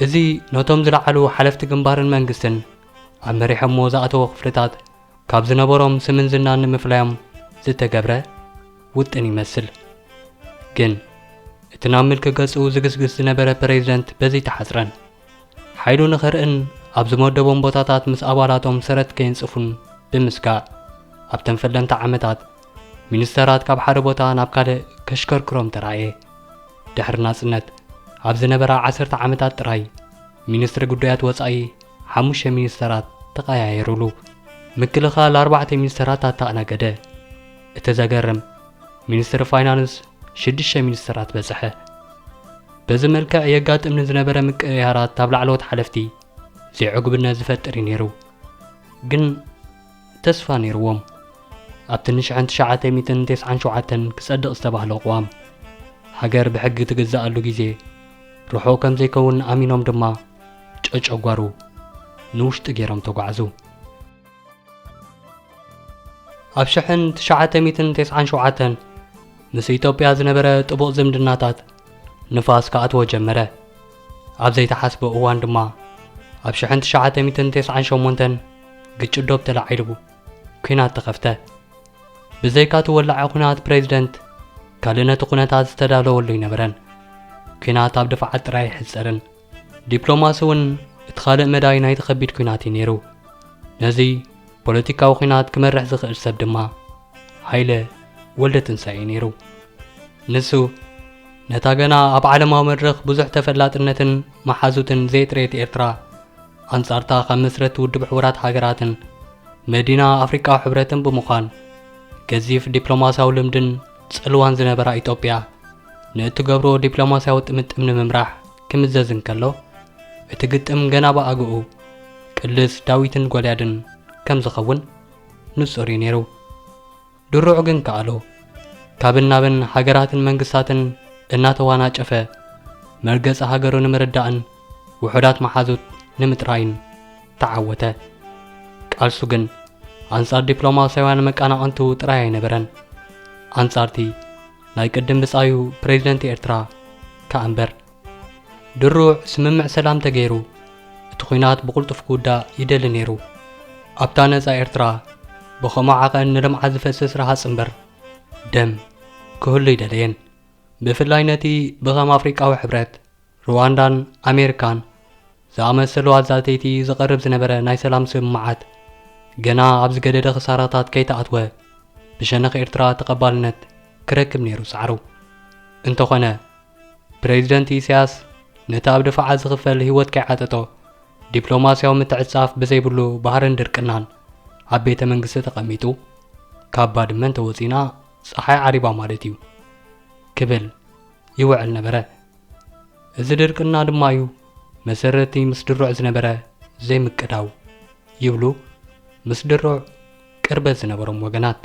እዚ ነቶም ዝለዓሉ ሓለፍቲ ግንባርን መንግስትን ኣብ መሪሖሞ ዝኣተዎ ክፍልታት ካብ ዝነበሮም ስምን ዝናን ንምፍላዮም ዝተገብረ ውጥን ይመስል። ግን እቲ ናብ ምልኪ ገጹ ዝግስግስ ዝነበረ ፕሬዚደንት በዚ ተሓጽረን። ሓይሉ ንኸርእን ኣብ ዝመደቦም ቦታታት ምስ ኣባላቶም ሰረት ከየንጽፉን ብምስጋእ፣ ኣብተን ፈለምቲ ዓመታት ሚኒስተራት ካብ ሓደ ቦታ ናብ ካልእ ከሽከርክሮም ተራእየ። ድሕሪ ናጽነት ኣብ ዝነበራ ዓሰርተ ዓመታት ጥራይ ሚኒስትሪ ጉዳያት ወጻኢ ሓሙሽተ ሚኒስተራት ተቐያየሩሉ። ምክልኻል ኣርባዕተ ሚኒስተራት ኣተኣናገደ። እቲ ዘገርም፣ ሚኒስትሪ ፋይናንስ ሽዱሽተ ሚኒስትራት በጽሐ። በዚ መልክዕ የጋጥም ንዝነበረ ምቅይያራት ኣብ ላዕለዎት ሓለፍቲ ዘይዕጉብነት ዝፈጥር እዩ ነይሩ። ግን ተስፋ ነይርዎም። ኣብቲ ንሽሕን ትሽዓተ ሚእትን ተስዓን ሸውዓተን ክጸድቕ ዝተባህለ ቅዋም፣ ሃገር ብሕጊ ትግዛኣሉ ግዜ ርሑቕ ከም ዘይከውን ኣሚኖም ድማ ጨጨጓሩ ንውሽጢ ገይሮም ተጓዕዙ። ኣብ ሽሕን ትሽዓተ ሚእትን ተስዓን ሸውዓተን ምስ ኢትዮጵያ ዝነበረ ጥቡቕ ዝምድናታት ንፋስ ክኣትዎ ጀመረ። ኣብ ዘይተሓስበ እዋን ድማ ኣብ ሽሕን ትሽዓተ ሚእትን ተስዓን ሸሞንተን ግጭት ዶብ ተላዒሉ ኲናት ተኸፍተ። ብዘይካቲ ወላዒ ኲናት ፕሬዚደንት ካልእ ነቲ ኩነታት ዝተዳለወሉ ኣይነበረን። ኲናት ኣብ ድፋዓት ጥራይ ኣይሕጸርን። ዲፕሎማሲ እውን እቲ ካልእ መዳይ ናይቲ ከቢድ ኲናት እዩ ነይሩ። ነዚ ፖለቲካዊ ኲናት ክመርሕ ዝኽእል ሰብ ድማ ሃይለ ወልደትንሳኤ እዩ ነይሩ። ንሱ ነታ ገና ኣብ ዓለማዊ መድረኽ ብዙሕ ተፈላጥነትን መሓዙትን ዘየጥረየት ኤርትራ፣ ኣንጻርታ ካብ መስረቲ ውድብ ሕቡራት ሃገራትን መዲና ኣፍሪቃዊ ሕብረትን ብምዃን፣ ገዚፍ ዲፕሎማስያዊ ልምድን ጽልዋን ዝነበራ ኢትዮጵያ፣ ንእትገብሮ ዲፕሎማስያዊ ጥምጥም ንምምራሕ ክምዘዝ እንከሎ፣ እቲ ግጥም ገና ብኣግኡ ቅልስ ዳዊትን ጎልያድን ከም ዝኸውን ንጹር እዩ ነይሩ። ድሩዕ ግን ከኣሎ። ካብን ናብን ሃገራትን መንግስታትን እናተዋናጨፈ፣ መርገጺ ሃገሩ ንምርዳእን ውሑዳት መሓዙት ንምጥራይን ተዓወተ። ቃልሱ ግን ኣንጻር ዲፕሎማስያውያን መቃናቕንቱ ጥራይ ኣይነበረን። ኣንጻርቲ ናይ ቅድም ብጻዩ ፕሬዚደንት ኤርትራ ከኣ እምበር። ድሩዕ ስምምዕ ሰላም ተገይሩ፣ እቲ ኲናት ብቕልጡፍ ክውዳእ ይደሊ ነይሩ። ኣብታ ነጻ ኤርትራ፣ ብኸምኡ ዓቐን ንልምዓት ዝፈስስ ረሃጽ እምበር፣ ደም ክህሉ ኣይደለየን። ብፍላይ ነቲ ብኸም ኣፍሪቃዊ ሕብረት፣ ሩዋንዳን ኣሜሪካን ዝኣመሰሉ ኣዛተይቲ ዝቐርብ ዝነበረ ናይ ሰላም ስምምዓት፣ ገና ኣብ ዝገደደ ክሳራታት ከይተኣትወ፣ ብሸነኽ ኤርትራ ተቐባልነት ክረክብ ነይሩ ጻዕሩ። እንተኾነ፣ ፕሬዚደንት ኢሳያስ ነቲ ኣብ ድፋዓት ዝኽፈል ህይወት ከይዓጠጦ፣ ዲፕሎማስያዊ ምትዕጻፍ ብዘይብሉ ባህርን ድርቅናን ኣብ ቤተ መንግስቲ ተቐሚጡ፣ "ካብ ባድመ እንተወጺና ጸሓይ ዓሪባ ማለት እዩ" ክብል ይውዕል ነበረ። እዚ ድርቅና ድማ እዩ መሰረቲ ምስ ድሩዕ ዝነበረ ዘይምቅዳው ይብሉ ምስ ድሩዕ ቅርበት ዝነበሮም ወገናት።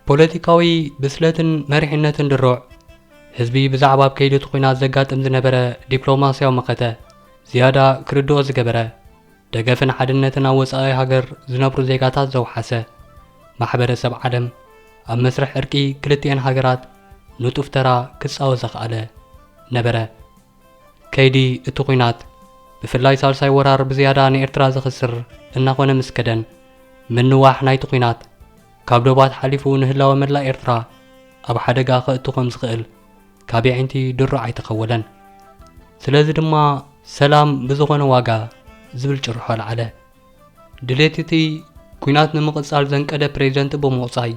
ፖለቲካዊ ብስለትን መሪሕነትን ድሩዕ፣ ህዝቢ ብዛዕባ ኣብ ከይዲ እቲ ኲናት ዘጋጥም ዝነበረ ዲፕሎማስያዊ መኸተ ዝያዳ ክርድኦ ዝገበረ፣ ደገፍን ሓድነትን ኣብ ወጻኢ ሃገር ዝነብሩ ዜጋታት ዘውሓሰ፣ ማሕበረሰብ ዓለም ኣብ መስርሕ ዕርቂ ክልቲኤን ሃገራት ንጡፍ ተራ ክጻወት ዘኽኣለ ነበረ። ከይዲ እቲ ኲናት፣ ብፍላይ ሳልሳይ ወራር ብዝያዳ ንኤርትራ ዘኽስር እናኾነ ምስ ከደን፣ ምንዋሕ ናይቲ ኲናት ካብ ዶባት ሓሊፉ ንህላወ መላእ ኤርትራ ኣብ ሓደጋ ከእቱ ከም ዝኽእል ካብ የዒንቲ ድሩዕ ኣይተኸወለን። ስለዚ ድማ ሰላም ብዝኾነ ዋጋ ዝብል ጭርሖ ኣልዓለ። ድሌት እቲ ኲናት ንምቕጻል ዘንቀደ ፕሬዚደንት ብምቑጻይ፣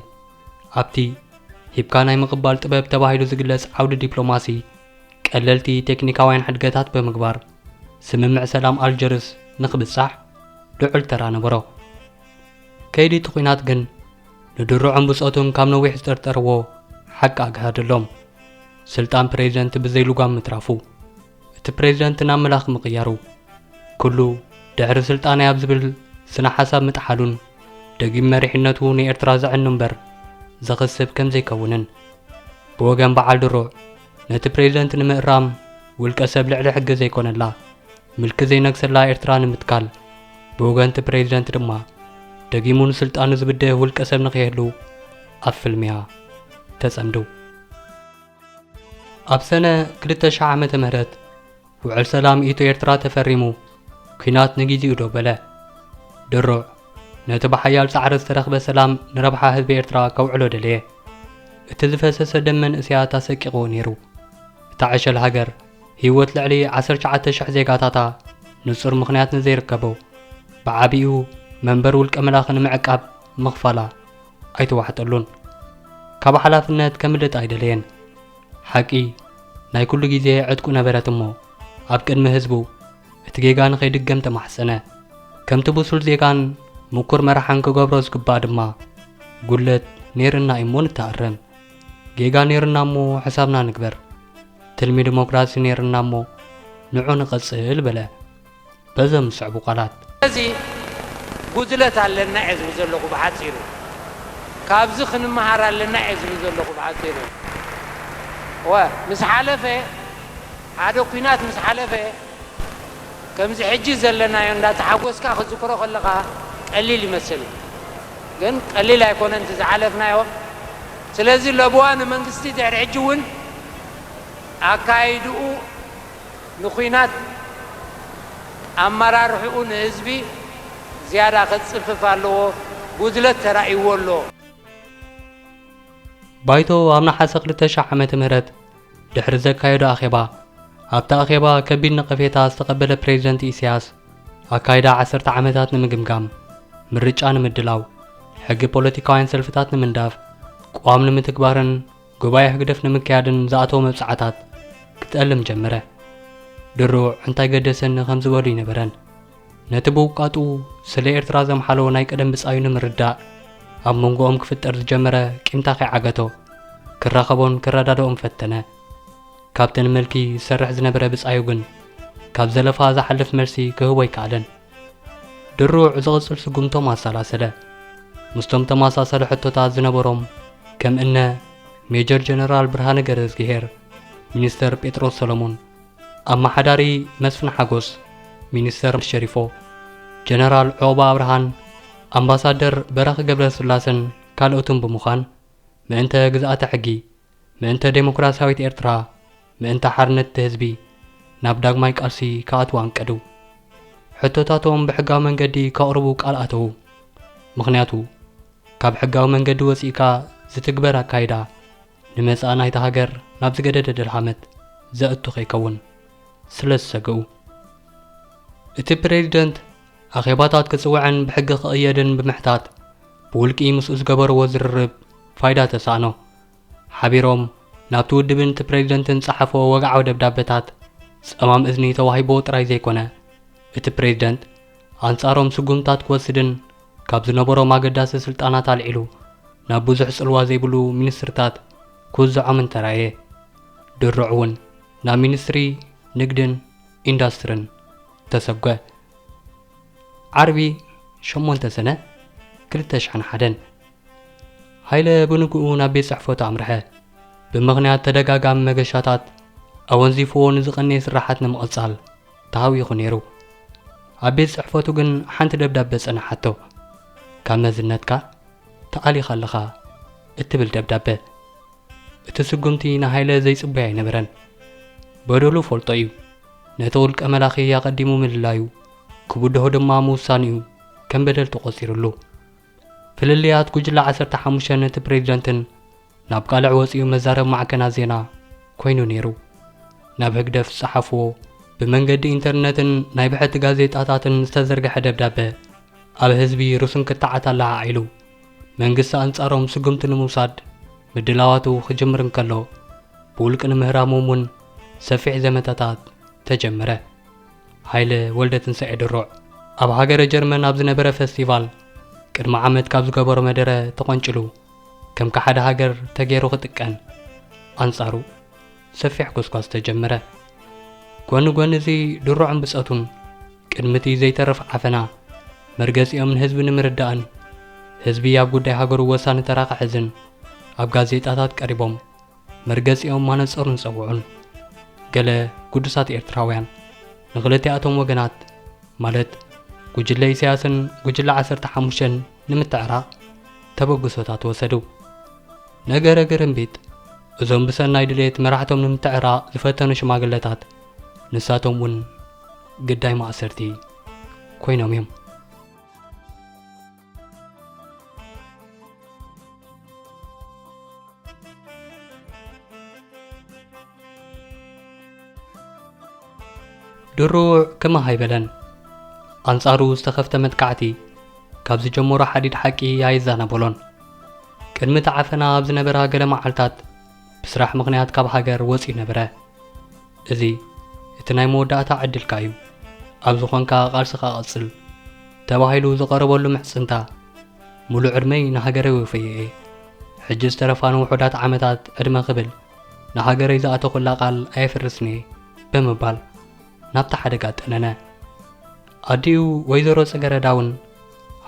ኣብቲ ሂብካ ናይ ምቕባል ጥበብ ተባሂሉ ዝግለጽ ዓውዲ ዲፕሎማሲ፣ ቀለልቲ ቴክኒካውያን ሕድገታት ብምግባር፣ ስምምዕ ሰላም ኣልጀርስ ንኽብጻሕ ልዑል ተራ ነበሮ። ከይዲ እቲ ኲናት ግን ንድሩዕን ብጾቱን ካብ ነዊሕ ዝጠርጠርዎ ሓቂ ኣግሃደሎም። ስልጣን ፕሬዚደንት ብዘይ ልጓም ምትራፉ፣ እቲ ፕሬዚደንት ናብ መላኺ ምቕያሩ፣ ኩሉ ድሕሪ ስልጣነይ ኣብ ዝብል ስነ ሓሳብ ምጥሓሉን ደጊም መሪሕነቱ ንኤርትራ ዘዕኑ እምበር ዘኽስብ ከም ዘይከውንን፣ ብወገን በዓል ድሩዕ ነቲ ፕሬዚደንት ንምእራም ውልቀ ሰብ ልዕሊ ሕጊ ዘይኮነላ ምልኪ ዘይነግሰላ ኤርትራ ንምትካል፣ ብወገንቲ ፕሬዚደንት ድማ ደጊሙ ንስልጣኑ ዝብድህ ውልቀ ሰብ ንኽየህሉ ኣብ ፍልሚያ ተጸምዱ። ኣብ ሰነ ክልተ ሺሕ ዓመተ ምህረት ውዕል ሰላም ኢትዮ ኤርትራ ተፈሪሙ፣ ኲናት ንጊዜኡ ደው በለ። ድሩዕ ነቲ ብሓያል ጻዕሪ ዝተረኽበ ሰላም ንረብሓ ህዝቢ ኤርትራ ከውዕሎ ደለየ። እቲ ዝፈሰሰ ደም መንእሰያት ኣሰቂቕዎ ነይሩ። እታ ዕሸል ሃገር፣ ህይወት ልዕሊ ዓሰርተ ትሽዓተ ሽሕ ዜጋታታ ንጹር ምኽንያት ንዘይርከቦ፣ ብዓቢኡ መንበር ውልቀ መላኺ ንምዕቃብ ምኽፋላ ኣይተዋሕጠሉን። ካብ ሓላፍነት ከምልጥ ኣይደለየን። ሓቂ ናይ ኩሉ ግዜ ዕጥቁ ነበረት እሞ፣ ኣብ ቅድሚ ህዝቡ እቲ ጌጋ ንኸይድገም ተማሕጸነ። ከምቲ ብሱል ዜጋን ምኩር መራሕን ክገብሮ ዝግባእ ድማ፣ ጉድለት ነይርና እዩ እሞ ንተኣረም። ጌጋ ነይርና እሞ ሕሳብና ንግበር። ትልሚ ዲሞክራሲ ነይርና እሞ ንዑ ንቐጽል በለ። በዞም ዝስዕቡ ቃላት። እዚ ጉድለት ኣለና እየ ዝብል ዘለኹ ብሓጺሩ። ካብዚ ክንመሃር ኣለና እየ ዝብል ዘለኹ ብሓጺሩ። ወ-፣ ምስ ሓለፈ፣ ሓደ ኲናት ምስ ሓለፈ፣ ከምዚ ሕጂ ዘለናዮ እንዳተሓጎስካ ክትዝክሮ ከለኻ ቀሊል ይመስል። ግን ቀሊል ኣይኮነን እቲ ዝሓለፍናዮ። ስለዚ ለብዋ ንመንግስቲ ድሕሪ ሕጂ እውን ኣካይድኡ ንኲናት ኣመራርሕኡ ንህዝቢ ዝያዳ ከጽፍፍ ኣለዎ፣ ጉድለት ተራእይዎ ኣሎ። ባይቶ ኣብ ነሓሰ ክልተ ሺሕ ዓመተ ምህረት ድሕሪ ዘካየዶ ኣኼባ፣ ኣብቲ ኣኼባ ከቢድ ነቐፌታ ዝተቐበለ ፕሬዝደንት ኢሳያስ፣ ኣካይዳ ዓሰርተ ዓመታት ንምግምጋም፣ ምርጫ ንምድላው፣ ሕጊ ፖለቲካውያን ሰልፍታት ንምንዳፍ፣ ቅዋም ንምትግባርን ጉባኤ ህግደፍ ንምክያድን ዝኣተዎ መብጽዓታት ክጠልም ጀመረ። ድሩዕ እንታይ ገደሰኒ ከም ዝበሉ ኣይነበረን። ነቲ ብውቃጡ ስለ ኤርትራ ዘምሓሎ ናይ ቀደም ብጻዩ ንምርዳእ፣ ኣብ መንጎኦም ክፍጠር ዝጀመረ ቂምታ ከይዓገቶ፣ ክራኸቦን ክረዳድኦም ፈተነ። ካብቲ ንመልኪ ዝሰርሕ ዝነበረ ብጻዩ ግን፣ ካብ ዘለፋ ዝሓልፍ መልሲ ክህቦ ኣይከኣለን። ድሩዕ ዝቕጽል ስጉምቶም ኣሰላሰለ። ምስቶም ተመሳሰሊ ሕቶታት ዝነበሮም፣ ከም እነ ሜጀር ጀነራል ብርሃነ ገረዝግሄር፣ ሚኒስተር ጴጥሮስ ሰሎሞን፣ ኣመሓዳሪ መስፍን ሓጎስ፣ ሚኒስተር ሸሪፎ፣ ጀነራል ዑቕባ ኣብርሃን ኣምባሳደር በራኺ ገብረስላሰን ካልኦትን ብምዃን፣ ምእንተ ግዝኣተ ሕጊ፣ ምእንተ ዴሞክራስያዊት ኤርትራ፣ ምእንተ ሓርነት ህዝቢ፣ ናብ ዳግማይ ቃልሲ ክኣትዉ ኣንቀዱ። ሕቶታቶም ብሕጋዊ መንገዲ ከቕርቡ ቃል ኣተዉ። ምኽንያቱ፣ ካብ ሕጋዊ መንገዲ ወጺእካ ዝትግበር ኣካይዳ፣ ንመጻኢ ናይታ ሃገር ናብ ዝገደደ ደልሃመት ዘእቱ ከይከውን ስለ ዝሰግኡ። እቲ ፕሬዚደንት ኣኼባታት ክጽውዕን ብሕጊ ክቕየድን ብምሕታት፣ ብውልቂ ምስኡ ዝገበርዎ ዝርርብ ፋይዳ ተሳእኖ። ሓቢሮም ናብቲ ውድብን እቲ ፕሬዚደንትን ዝጸሓፍዎ ወግዓዊ ደብዳበታት ጸማም እዝኒ ተዋሂብዎ ጥራይ ዘይኮነ፣ እቲ ፕሬዚደንት ኣንጻሮም ስጉምታት ክወስድን ካብ ዝነበሮም ኣገዳሲ ስልጣናት ኣልዒሉ ናብ ብዙሕ ጽልዋ ዘይብሉ ሚኒስትርታት ክውዝዖምን ተራእየ። ድሩዕ እውን ናብ ሚኒስትሪ ንግድን ኢንዳስትርን ተሰጎ። ዓርቢ ሸሞንተ ሰነ ክልተ ሽሕን ሓደን። ሃይለ ብንግኡ ናብ ቤት ጽሕፈቱ ኣምርሐ። ብምኽንያት ተደጋጋሚ መገሻታት ኣወንዚፍዎ ንዝቐነየ ስራሓት ንምቕጻል ተሃዊኹ ነይሩ። ኣብ ቤት ጽሕፈቱ ግን ሓንቲ ደብዳበ ጸናሓቶ። ካብ መዝነትካ ተኣሊኻ ኣለኻ እትብል ደብዳበ። እቲ ስጉምቲ ንሃይለ ዘይጽበዮ ኣይነበረን። በደሉ ፈልጦ እዩ። ነቲ ውልቀ መላኺ ኣቐዲሙ ምልላዩ፣ ክብድሆ ድማ ምውሳኑ እዩ ከም በደል ተቖጺሩሉ። ፍልልያት ጉጅለ ዓሰርተ ሓሙሽተ ነቲ ፕሬዚደንትን ናብ ቃልዕ ወጺኡ መዛረቢ ማዕከናት ዜና ኮይኑ ነይሩ። ናብ ህግደፍ ዝጸሓፍዎ ብመንገዲ ኢንተርነትን ናይ ብሕቲ ጋዜጣታትን ዝተዘርግሐ ደብዳበ ኣብ ህዝቢ ርሱን ክትዓት ኣለዓዒሉ፣ መንግስቲ ኣንጻሮም ስጉምቲ ንምውሳድ ምድላዋቱ ክጅምር እንከሎ፣ ብውልቂ ንምህራሞም እውን ሰፊሕ ዘመተታት ተጀመረ። ሃይለ ወልደትንሳኤ ድሩዕ ኣብ ሃገረ ጀርመን ኣብ ዝነበረ ፈስቲቫል ቅድሚ ዓመት ካብ ዝገበሮ መደረ ተቖንጭሉ፣ ከም ከሓዲ ሃገር ተገይሩ ክጥቀን ኣንጻሩ ሰፊሕ ጎስጓስ ተጀመረ። ጎኒ ጎኒ እዚ ድሩዕን ብጸቱን ቅድሚ እቲ ዘይተርፍ ዓፈና መርገጺኦም ንህዝቢ ንምርዳእን ህዝቢ ኣብ ጉዳይ ሃገሩ ወሳኒ ተራ ክሕዝን ኣብ ጋዜጣታት ቀሪቦም መርገጺኦም ማነጸሩን ጸውዑን። ገለ ግዱሳት ኤርትራውያን ንኽልቲኣቶም ወገናት ማለት ጉጅለ ኢሳያስን ጉጅለ ዓሰርተ ሓሙሽተን ንምትዕራቕ ተበግሶታት ወሰዱ። ነገረ ግርምቢጥ፣ እዞም ብሰናይ ድሌት መራሕቶም ንምትዕራቕ ዝፈተኑ ሽማግለታት ንሳቶም እውን ግዳይ ማእሰርቲ ኮይኖም እዮም። ድሩዕ ክምህ ኣይበለን። ኣንጻሩ ዝተኸፍተ መጥቃዕቲ ካብ ዝጀመሮ ሓዲድ ሓቂ ኣይዛነበሎን። ቅድሚ እቲ ዓፈና ኣብ ዝነበራ ገለ መዓልታት፣ ብስራሕ ምኽንያት ካብ ሃገር ወጺኡ ነበረ። እዚ እቲ ናይ መወዳእታ ዕድልካ እዩ። ኣብ ዝኾንካ ቃልስኻ ቀጽል ተባሂሉ ዝቐረበሉ ምሕጽንታ፣ ሙሉእ ዕድመይ ንሃገረይ ወፈየ እየ። ሕጂ ዝተረፋኒ ውሑዳት ዓመታት ዕድመ ክብል ንሃገረይ ዝኣተኹላ ቃል ኣየፍርስን እየ ብምባል ናብታ ሓደጋ ጠነነ። ኣዲኡ ወይዘሮ ጽገረዳ እውን፣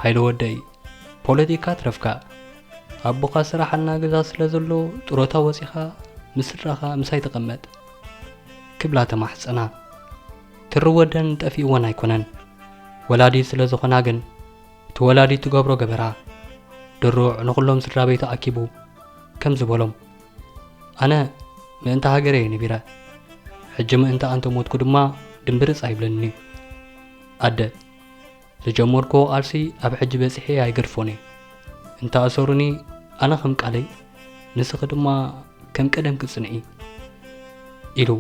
"ሃይለ ወደይ፣ ፖለቲካ ትረፍካ። ኣቦኻ ስራሕ እናገዛ ስለ ዘሎ፣ ጡረታ ወጺኻ ምስ ስድራኻ ምሳይ ተቐመጥ" ክብላ ተማሕጸና። ትሪ ወደን ጠፊእወን ኣይኮነን። ወላዲ ስለ ዝኾና ግን፣ እቲ ወላዲ ትገብሮ ገበራ። ድሩዕ ንኹሎም ስድራ ቤቱ ኣኪቡ ከምዚ በሎም፣ "ኣነ ምእንቲ ሃገረ እየ ነቢረ። ሕጂ ምእንቲ ኣንተ ሞትኩ ድማ ድምብርጽ ኣይብለንን እዩ። ኣደ፣ ዝጀመርክዎ ቃልሲ ኣብ ሕጂ በጺሐ ኣይገድፎን እየ። እንተ ኣሰሩኒ ኣነ ከም ቃለይ፣ ንስኺ ድማ ከም ቀደምኪ ጽንዒ" ኢሉ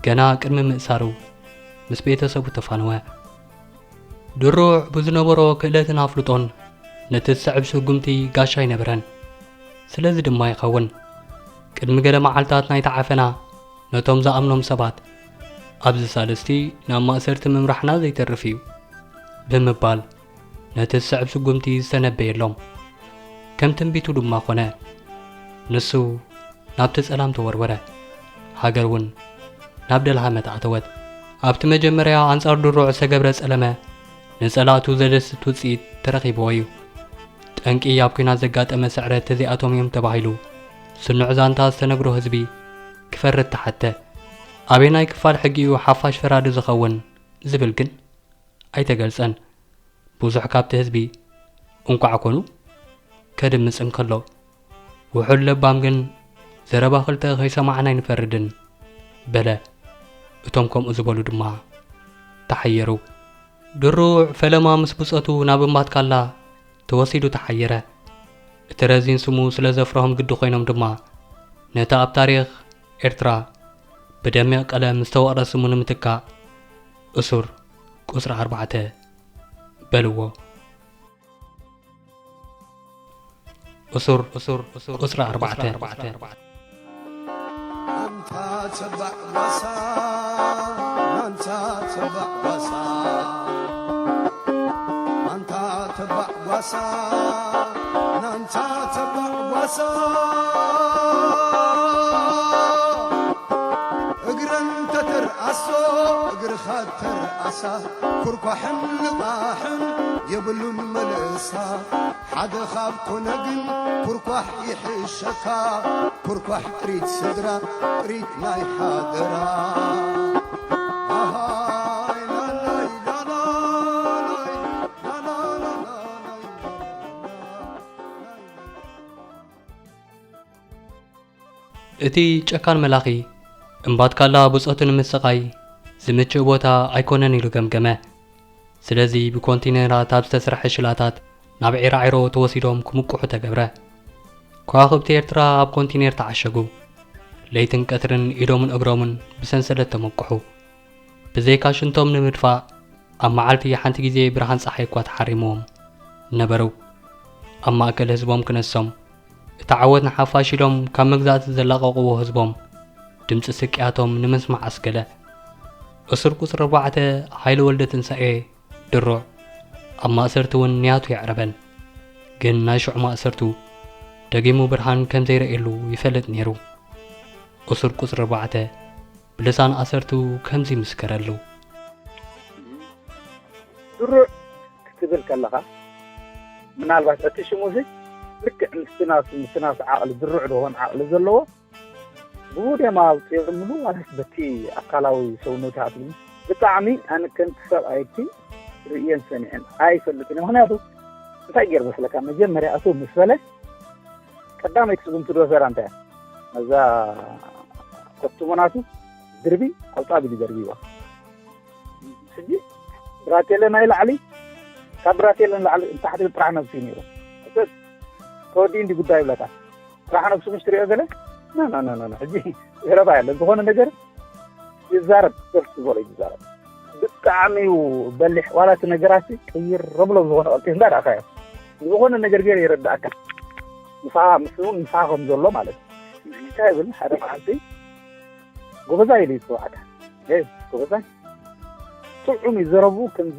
ገና ቅድሚ ምእሳሩ ምስ ቤተሰቡ ተፋነወ። ድሩዕ ብዝነበሮ ክእለትን ኣፍልጦን ነቲ ዝስዕብ ስጉምቲ ጋሻ ኣይነበረን። ስለዚ ድማ ይኸውን ቅድሚ ገለ መዓልታት ናይታ ዓፈና ነቶም ዝኣምኖም ሰባት፣ "ኣብዚ ሳልስቲ ናብ ማእሰርቲ ምምራሕና ዘይተርፍ እዩ" ብምባል ነቲ ዝስዕብ ስጉምቲ ዝተነበየሎም። ከም ትንቢቱ ድማ ኾነ። ንሱ ናብቲ ጸላም ተወርወረ። ሃገር እውን ናብ ደልሃመት ኣተወት። ኣብቲ መጀመርያ ኣንጻር ድሩዕ ዝተገብረ ጸለመ፣ ንጸላእቱ ዘደስት ውጽኢት ተረኺብዎ እዩ። ጠንቂ ኣብ ኲናት ዘጋጠመ ስዕረት እዚኣቶም እዮም ተባሂሉ ስኑዕ ዛንታ ዝተነግሮ ህዝቢ ክፈርድ ተሓተ። ኣበየናይ ክፋል ሕጊ እዩ ሓፋሽ ፈራዲ ዝኸውን ዝብል ግን ኣይተገልጸን። ብዙሕ ካብቲ ህዝቢ እንቋዕ ኮኑ ከድምጽ እንከሎ፣ ውሑድ ለባም ግን ዘረባ ክልተ ከይሰማዕና ኣይንፈርድን በለ። እቶም ከምኡ ዝበሉ ድማ ተሓየሩ። ድሩዕ ፈለማ ምስ ብጾቱ ናብ እምባትካላ ተወሲዱ ተሓየረ። እቲ ረዚን ስሙ ስለ ዘፍርሆም ግዲ ኮይኖም ድማ ነቲ ኣብ ታሪኽ ኤርትራ ብደሚቕ ቀለም ዝተወቕረ ስሙ ንምትካእ እሱር ቁጽሪ ኣርባዕተ በልዎ። እሱር፣ እሱር፣ እሱር፣ ቁጽሪ ኣርባዕተ። ኣንታ ተባዕ ጓሳ፣ ኣንታ ተባዕ ጓሳ፣ ኣንታ ተባዕ ጓሳ፣ ናንታ ተባዕ ጓሳ። እግረን ተተርኣሶ፣ እግርኻ ተርኣሳ፣ ኩርኳሕን ልቓሕን የብሉን መልእሳ። ሓደ ካብ ኮነ ግን ኩርኳሕ ይሕሸካ፣ ኩርኳሕ ጥሪት ስድራ፣ ጥሪት ናይ ሓደራ። ኣሃይ ላላይ ላላላይ፣ ላላላላላይ። እቲ ጨካን መላኺ እምባትካላ ብጾቱ ንምስቓይ ዝምችእ ቦታ ኣይኮነን ኢሉ ገምገመ። ስለዚ ብኮንቲነራት ኣብ ዝተሰርሐ ሽላታት ናብ ዒራዒሮ ተወሲዶም ክምቁሑ ተገብረ። ከዋኽብቲ ኤርትራ ኣብ ኮንቲነር ተዓሸጉ። ለይትን ቀትርን ኢዶምን እግሮምን ብሰንሰለት ተመቁሑ። ብዘይካ ሽንቶም ንምድፋእ ኣብ መዓልቲ ሓንቲ ግዜ ብርሃን ጸሓይ እኳ ተሓሪምዎም ነበሩ። ኣብ ማእከል ህዝቦም ክነሶም፣ እቲ ዓወት ንሓፋሽ ኢሎም ካብ መግዛእቲ ዘላቐቕዎ ህዝቦም፣ ድምጺ ስቅያቶም ንምስማዕ ኣስገለ። እሱር ቁጽሪ ኣርባዕተ፣ ሃይለ ወልደትንሳኤ ድሩዕ፣ ኣብ ማእሰርቲ እውን ንያቱ የዕረበን። ግን ናይ ሽዑ ማእሰርቱ ደጊሙ ብርሃን ከም ዘይረእየሉ ይፈልጥ ነይሩ። እሱር ቁጽሪ ኣርባዕተ፣ ብልሳን ኣሰርቱ ከምዚ ምስከረሉ። ድሩዕ ክትብል ከለኻ፣ ምናልባት እቲ ሽሙ እዚ ልክዕ ምስቲ ናቱ፣ ምስቲ ናቱ ዓቕሊ፣ ድሩዕ ዝኾነ ዓቕሊ ዘለዎ፣ ብኡ ድዮም ኣውፂኦምሉ ዋላስ በቲ ኣካላዊ ሰውነቱ ሃብሉ? ብጣዕሚ ኣነ ከምቲ ሰብኣይ እቲ ርእየን ሰሚዐን ኣይፈልጥን እየ። ምኽንያቱ እንታይ ገይሩ መስለካ? መጀመርያ እሱ ምስ በለ ቀዳመይቲ ስጉምቲ ዝወሰዳ እንታይ እያ? ነዛ ኮቱሞ ናቱ ድርቢ ኣብ ጣብ ኢሉ ደርቢዋ። ሕጂ ብራቴለ ናይ ላዕሊ፣ ካብ ብራቴለ ንላዕሊ ንታሕቲ ጥራሕ ነብሱ እዩ ነይሩ። እቶት ተወዲኡ እንዲ ጉዳይ ይብለካ። ጥራሕ ነብሱ ምሽ ትሪኦ ገለ? ና፣ ና፣ ና፣ ና፣ ና። ሕጂ ዘረባ የለን። ዝኾነ ነገር ይዛረብ፣ ደስ ዝበሎ ይዛረብ። ብጣዕሚ እዩ በሊሕ። ዋላ እቲ ነገራት ቅይር ረብሎ ዝኾነ ቀልጢፍ እንዳረኣኻዮ። ዝኾነ ነገር ገይሩ ይረዳእካ። ምሳኻ፣ ምስ እውን ምሳኻ ከም ዘሎ ማለት እዩ። እንታይ ይብል ሓደ መዓልቲ ጎበዛይ ኢሉ ይፅዋዕካ። እ፣ ጎበዛይ ጥዑም እዩ ዘረቡ። ከምዚ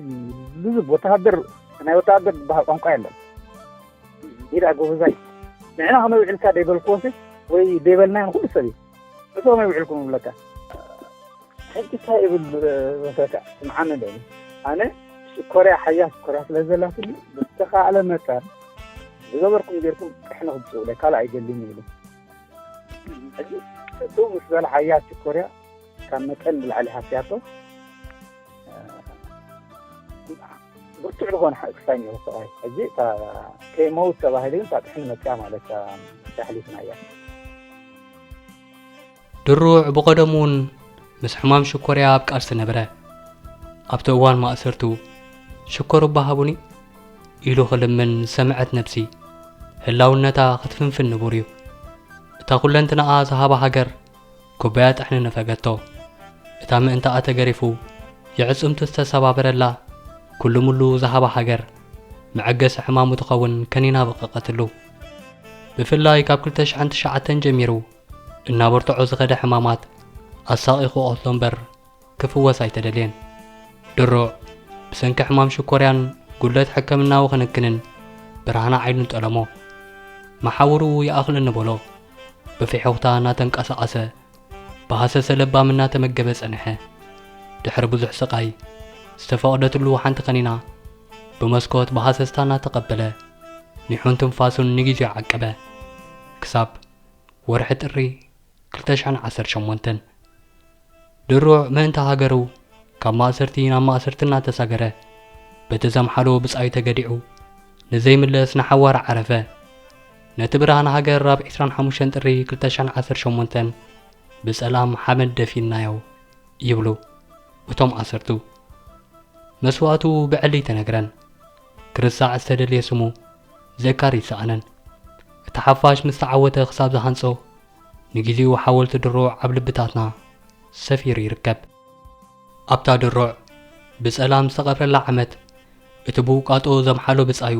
ልዝብ ወተሃደር፣ ናይ ወተሃደር ዝበሃል ቋንቋ የለን። ኢዳ ጎበዛይ ንዕና ከመይ ውዕልካ ደይበልክዎሲ ወይ ደይበልናዮ ንኩሉ ሰብ እዩ። ንስኹም ከመይ ውዕልኩም ይብለካ። ሕጂ እንታይ ይብል መሰለካ፣ ስምዓኒ ዶ? ኣነ ሽኮርያ ሓያስ ሽኮርያ ስለ ዘላትኒ ብዝተኻእለ መጠን ዝገበርኩም ጌርኩም ጥሕኒ ክምፅኡ ኢለ ካልእ ኣይደልን ኢሉ። ሕጂ እሱ ምስ በለ ሓያስ ሽኮርያ ካብ መጠን ንላዕሊ ሃስያቶ ብርቱዕ ዝኾነ ሓቅሳኝ እዩ ሰብኣይ። ሕጂ እታ ከይመውት ተባሂሉ ግን እታ ጥሕኒ መፅያ ማለት እያ፣ ተሕሊፍና እያ። ድሩዕ ብቐደሙ እውን ምስ ሕማም ሽኮርያ ኣብ ቃልሲ ነበረ። ኣብቲ እዋን ማእሰርቱ ሽኮር እባ ሃቡኒ ኢሉ ክልምን ዝሰምዐት ነብሲ ህላውነታ ክትፍንፍን ንቡር እዩ። እታ ኩለንትናኣ ዝሃባ ሃገር ኩባያ ጥሕኒ ነፈገቶ። እታ ምእንታኣ ተገሪፉ የዕጽምቱ ዝተሰባበረላ ኩሉ ሙሉ ዝሃባ ሃገር መዐገሲ ሕማሙ ትኸውን ከኒና በቐቐትሉ። ብፍላይ ካብ ክልተ ሽሕን ትሽዓተን ጀሚሩ እናበርትዖ ዝኸደ ሕማማት ኣሳቒ ክቐትሎ እምበር ክፍወስ ኣይተደልየን። ድሩዕ ብሰንኪ ሕማም ሽኮርያን ጉድለት ሕክምናዊ ክንክንን ብርሃነ ዓይኑን ጠለሞ። መሓውርኡ ይኣኽለኒ በሎ። ብፊሖኽታ እናተንቀሳቐሰ ብሃሰሰ ለባም እናተመገበ ጸንሐ። ድሕሪ ብዙሕ ስቓይ ዝተፈቕደትሉ ሓንቲ ከኒና ብመስኮት ብሃሰስታ እናተቐበለ ኒሑን ትንፋሱን ንጊዜኡ ዓቀበ። ክሳብ ወርሒ ጥሪ ክልተ ሽሕን ዓሰርተ ሸሞንተን ድሩዕ ምእንተ ሃገሩ ካብ ማእሰርቲ ናብ ማእሰርቲ እናተሳገረ በቲ ዘምሓሎ ብጻዩ ተገዲዑ ንዘይምለስ ንሓዋር ዓረፈ። ነቲ ብርሃን ሃገር ኣብ ዕስራን ሓሙሽተን ጥሪ ክልተ ሽሕን ዓሰርተ ሸሞንተን ብጸላም ሓመድ ደፊንናዮ ይብሉ እቶም ኣሰርቱ። መስዋእቱ ብዕሊ ኣይተነግረን። ክርሳዕ ዝተደልየ ስሙ ዘካር ይሰኣነን። እቲ ሓፋሽ ምስ ተዓወተ ክሳብ ዝሃንጾ ንግዜኡ ሓወልቲ ድሩዕ ኣብ ልብታትና ሰፊሩ ይርከብ። ኣብታ ድሩዕ ብጸላም ዝተቐብረላ ዓመት እቲ ብውቃጦ ዘምሓሎ ብጻዩ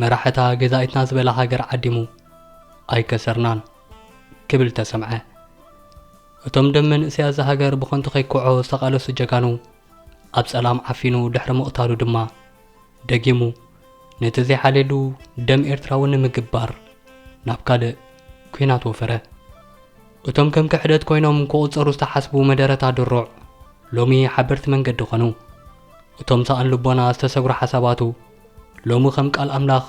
መራሕታ ገዛኢትና ዝበላ ሃገር ዓዲሙ ኣይከሰርናን ክብል ተሰምዐ። እቶም ደም መንእሰያት እዛ ሃገር ብኸንቱ ከይክዖ ዝተቓለሱ ጀጋኑ ኣብ ጸላም ዓፊኑ ድሕሪ ምቕታሉ ድማ ደጊሙ ነቲ ዘይሓልየሉ ደም ኤርትራዊ ንምግባር ናብ ካልእ ኲናት ወፈረ። እቶም ከም ክሕደት ኮይኖም ክቑጸሩ ዝተሓስቡ መደረታ ድሩዕ ሎሚ ሓበርቲ መንገዲ ኾኑ። እቶም ሳእን ልቦና ዝተሰግሩ ሓሳባቱ ሎሚ ከም ቃል ኣምላኽ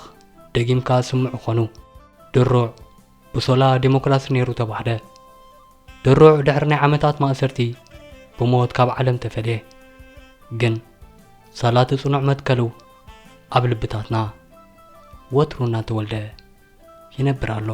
ደጊምካ ዝስምዑ ኾኑ። ድሩዕ ብሶላ ዲሞክራሲ ነይሩ ተባህለ። ድሩዕ ድሕሪ ናይ ዓመታት ማእሰርቲ ብሞት ካብ ዓለም ተፈልየ። ግን ሳላቲ ጽኑዕ መትከሉ ኣብ ልብታትና ወትሩ እናተወልደ ይነብር ኣሎ።